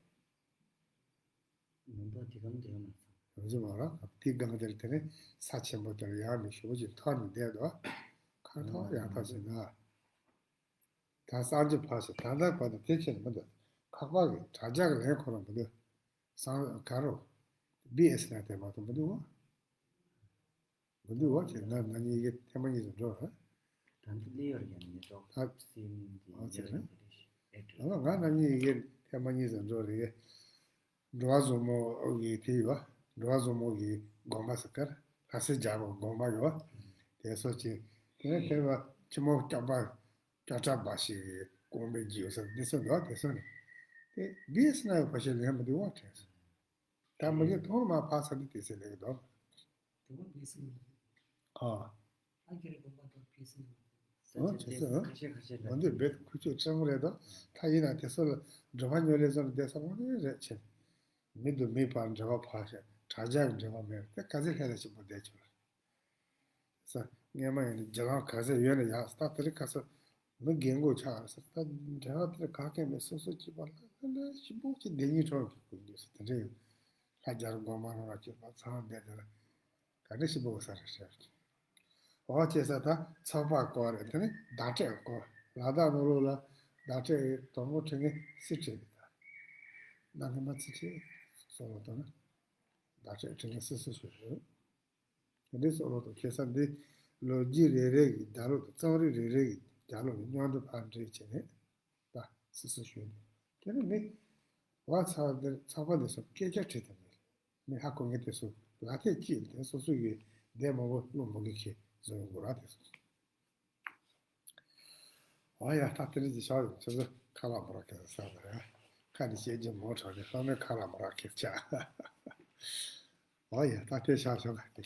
མུན་པ་དེ་གམ་དེ་གམ་མ་ཚང་། ཡོང་གི་མ་རེད། དེ་གང་དེར་དེ་ནི་ས་ཆེན་པོ་དེར་ཡང་མི་ཞུ་ཅིག་ཐོག་ནས་བསྡད་དོ། ཁ་ཐོག་ཡང་ཐོག་ཟེར་ན། ད་སངས་རྒྱས་ཕར་ཞིག་ད་ལྟ་བར་དུ་དེ་ཕྱིར་མི་འདུག་ཁག་པ་གི་དྲ་རྒྱ་གི་ལན་ཁོ་རང་མི་འདུག་སང་ག་རུ། བི་ཨེས་ན་དེ་མ་གཏོགས་མི་འདུག་བ། མི་འདུག་བ་དེ་ན་ན་ནིང་ཡི་གེ་ཐེངས་མ་གཉིས་སུ་འགྲོ་ར། ད་འདི་ལས་ཡོར་ཡང་མི་འདུག་ད་སེམས་ཨ་ཙི་རེད། ཨ་ང་ན་ནིང་ཡི་གེ་ཐེངས་མ་གཉིས་སུ་འགྲོ་རེད། འགྲོ་བ་བཟང་མོ་གི་དེ་ཡོད། འགྲོ་བ་བཟང་མོ་གི་དགོན་པ་ཟེར་གར་ལྷ་སའི་རྒྱལ་པོ་དགོན་པ་ཡོད། དེ་སོགས་ཀྱི་དེ་ནས་དེ་བ་ཆུ་མོ་སྐྱོག་པ་སྐྱོག་བྲག་འབའ་ཞིག་གི་དགོན་པའི་རྒྱུ་ཟེར་འདི་ཚོ་འདུག་དེ་ཚོ་ནི་དེ་བི་ཨེས་ན་ཡོད་པ་ཞིག་ལེན་མི་འདུག་བ་དྲན་སོང་། ད་མི་གི་ཐོག་མ་ཕ་ས་འདི་དེ་ཚོ་ལེན་འདུག་དེ་བ་བི་ཨེས་ན་ཡོད། ཨ། ཨ་ཁྱེད་རེ་དགོན་པ་དང་བི་ཨེས་ན་ཡོད། ཨོ་བྱས་ཙང་། ཁ་ཤས་ཁ་ཤས་ལ། འོན་ཏེ་རྦད་ཁུ་ཆོས་ཁྲེང་རེད་དོ། ད་ཡིན་ན་དེ་ཚོ་ལ་འགྲོ་བ་ཉོ་ལེ་ཚོ་ལ་བསྡད་ས་མང་རེད་རེད་ཆེ། མི་དང་མི་བར་འབྲེལ་བ་ཕར་བཞག་དྲ་རྒྱ་གི་འབྲེལ་བ་མེད་རེད། དེ་ག་ཚོད་ལྷད་ལ་ཞིག་པོ་བསྡད་ཆོག་རེད། ས་སྔས་མ་ཡིན་ན་རྒྱ་ལམ་ག་ཚོད་ཡོད་ན་ཡག་ས་ད་དེ་རིང་ཁ་སང་མི་རྒན་གོག་ཆགས་རེད་ས། ད་འབྲེལ་བ་དེ་ག་གེ་མེད། སོ་སོ་གཅིག་པ་ལྷ་ལྷ་ལྷ་ཞིག་པོ་གཅིག་བསྡད་སྙིང་བྲོ་གི་ཀུན་རྒྱུ་ས་དེ་འདྲ་ཡོད། ལྷ་རྒྱལ་དགོན་པ་ནང་ལ་སྐྱོད་པ་ཚང་བསྡད་དེ་ལ། ག་འདྲ་ཞིག་འབོད་ས་རེད་ཟེར། འོ་བྱས་ས་ད་ཚོགས་པ་སྐོར་རེད། དེ་ནི་བརྡ་སྤྲོད་སྐོར། ལ་དྭགས་ནང་ལོགས་ལ་བརྡ་སྤྲོད་དང་པོ་ཁྲིད་མཁན་སུ་ཁྲིད་ཀྱི་ད། གནའ་སྔ་མ་སུ་ཁྲིད་སོགས་ལ་ལྟོས་ན་བརྡ་སྤྲོད་ཁྲིད་མཁན་སུ་སུ་ཞིག་རེད། དེ་འདྲའི་སོགས་ལ་ལྟོས། ཁ་སང་འདི་ལོ་རྒྱུས་རེ་རེ་གི་བརྡ་ལོག་དང་རྩོམ་རིག་རེ་རེ་གི་བརྡ་ལོག་གི་མཉམ་དུ་ཕར་འདྲེས་བྱས་ནས་ད་སུ་སུ་ཞིག་རེད། དེ་ནི་མི་བ་ཚ་འདིར་ཚགས་པ་འདི་སོགས་སྐད་ཆ་དྲིས་དང་མེད། མི་ཧ་གོ་མཁན་དེ་ཚོ་ལ་ཐེ་གཅིག་དེ་སོ་སོ་ཡི་སྡེ་མང་པོ་བློ་མོ་གི་ཁྱེད་བཟོ་ཡོང་གོ་ར་དེ་སོ་སོ། ཨོ་ཡ་ད་དེ་རིང་གི་ཤོག་ཡོང་ཁྱེད་ཚོ་ཁ་ལག་མོ་ར་ཁེ་ས་ས་ར་ཡ། ཁ་ནི་བཤད་རྒྱུ་མོ་ཁྲག་གི་ལྷ་མོའི་ཁ་ལག་མོ་ར་ཁེ་ཆ། ཨོ་ཡ་ད་དེ་ཤག་ཤོག་ག་དེ།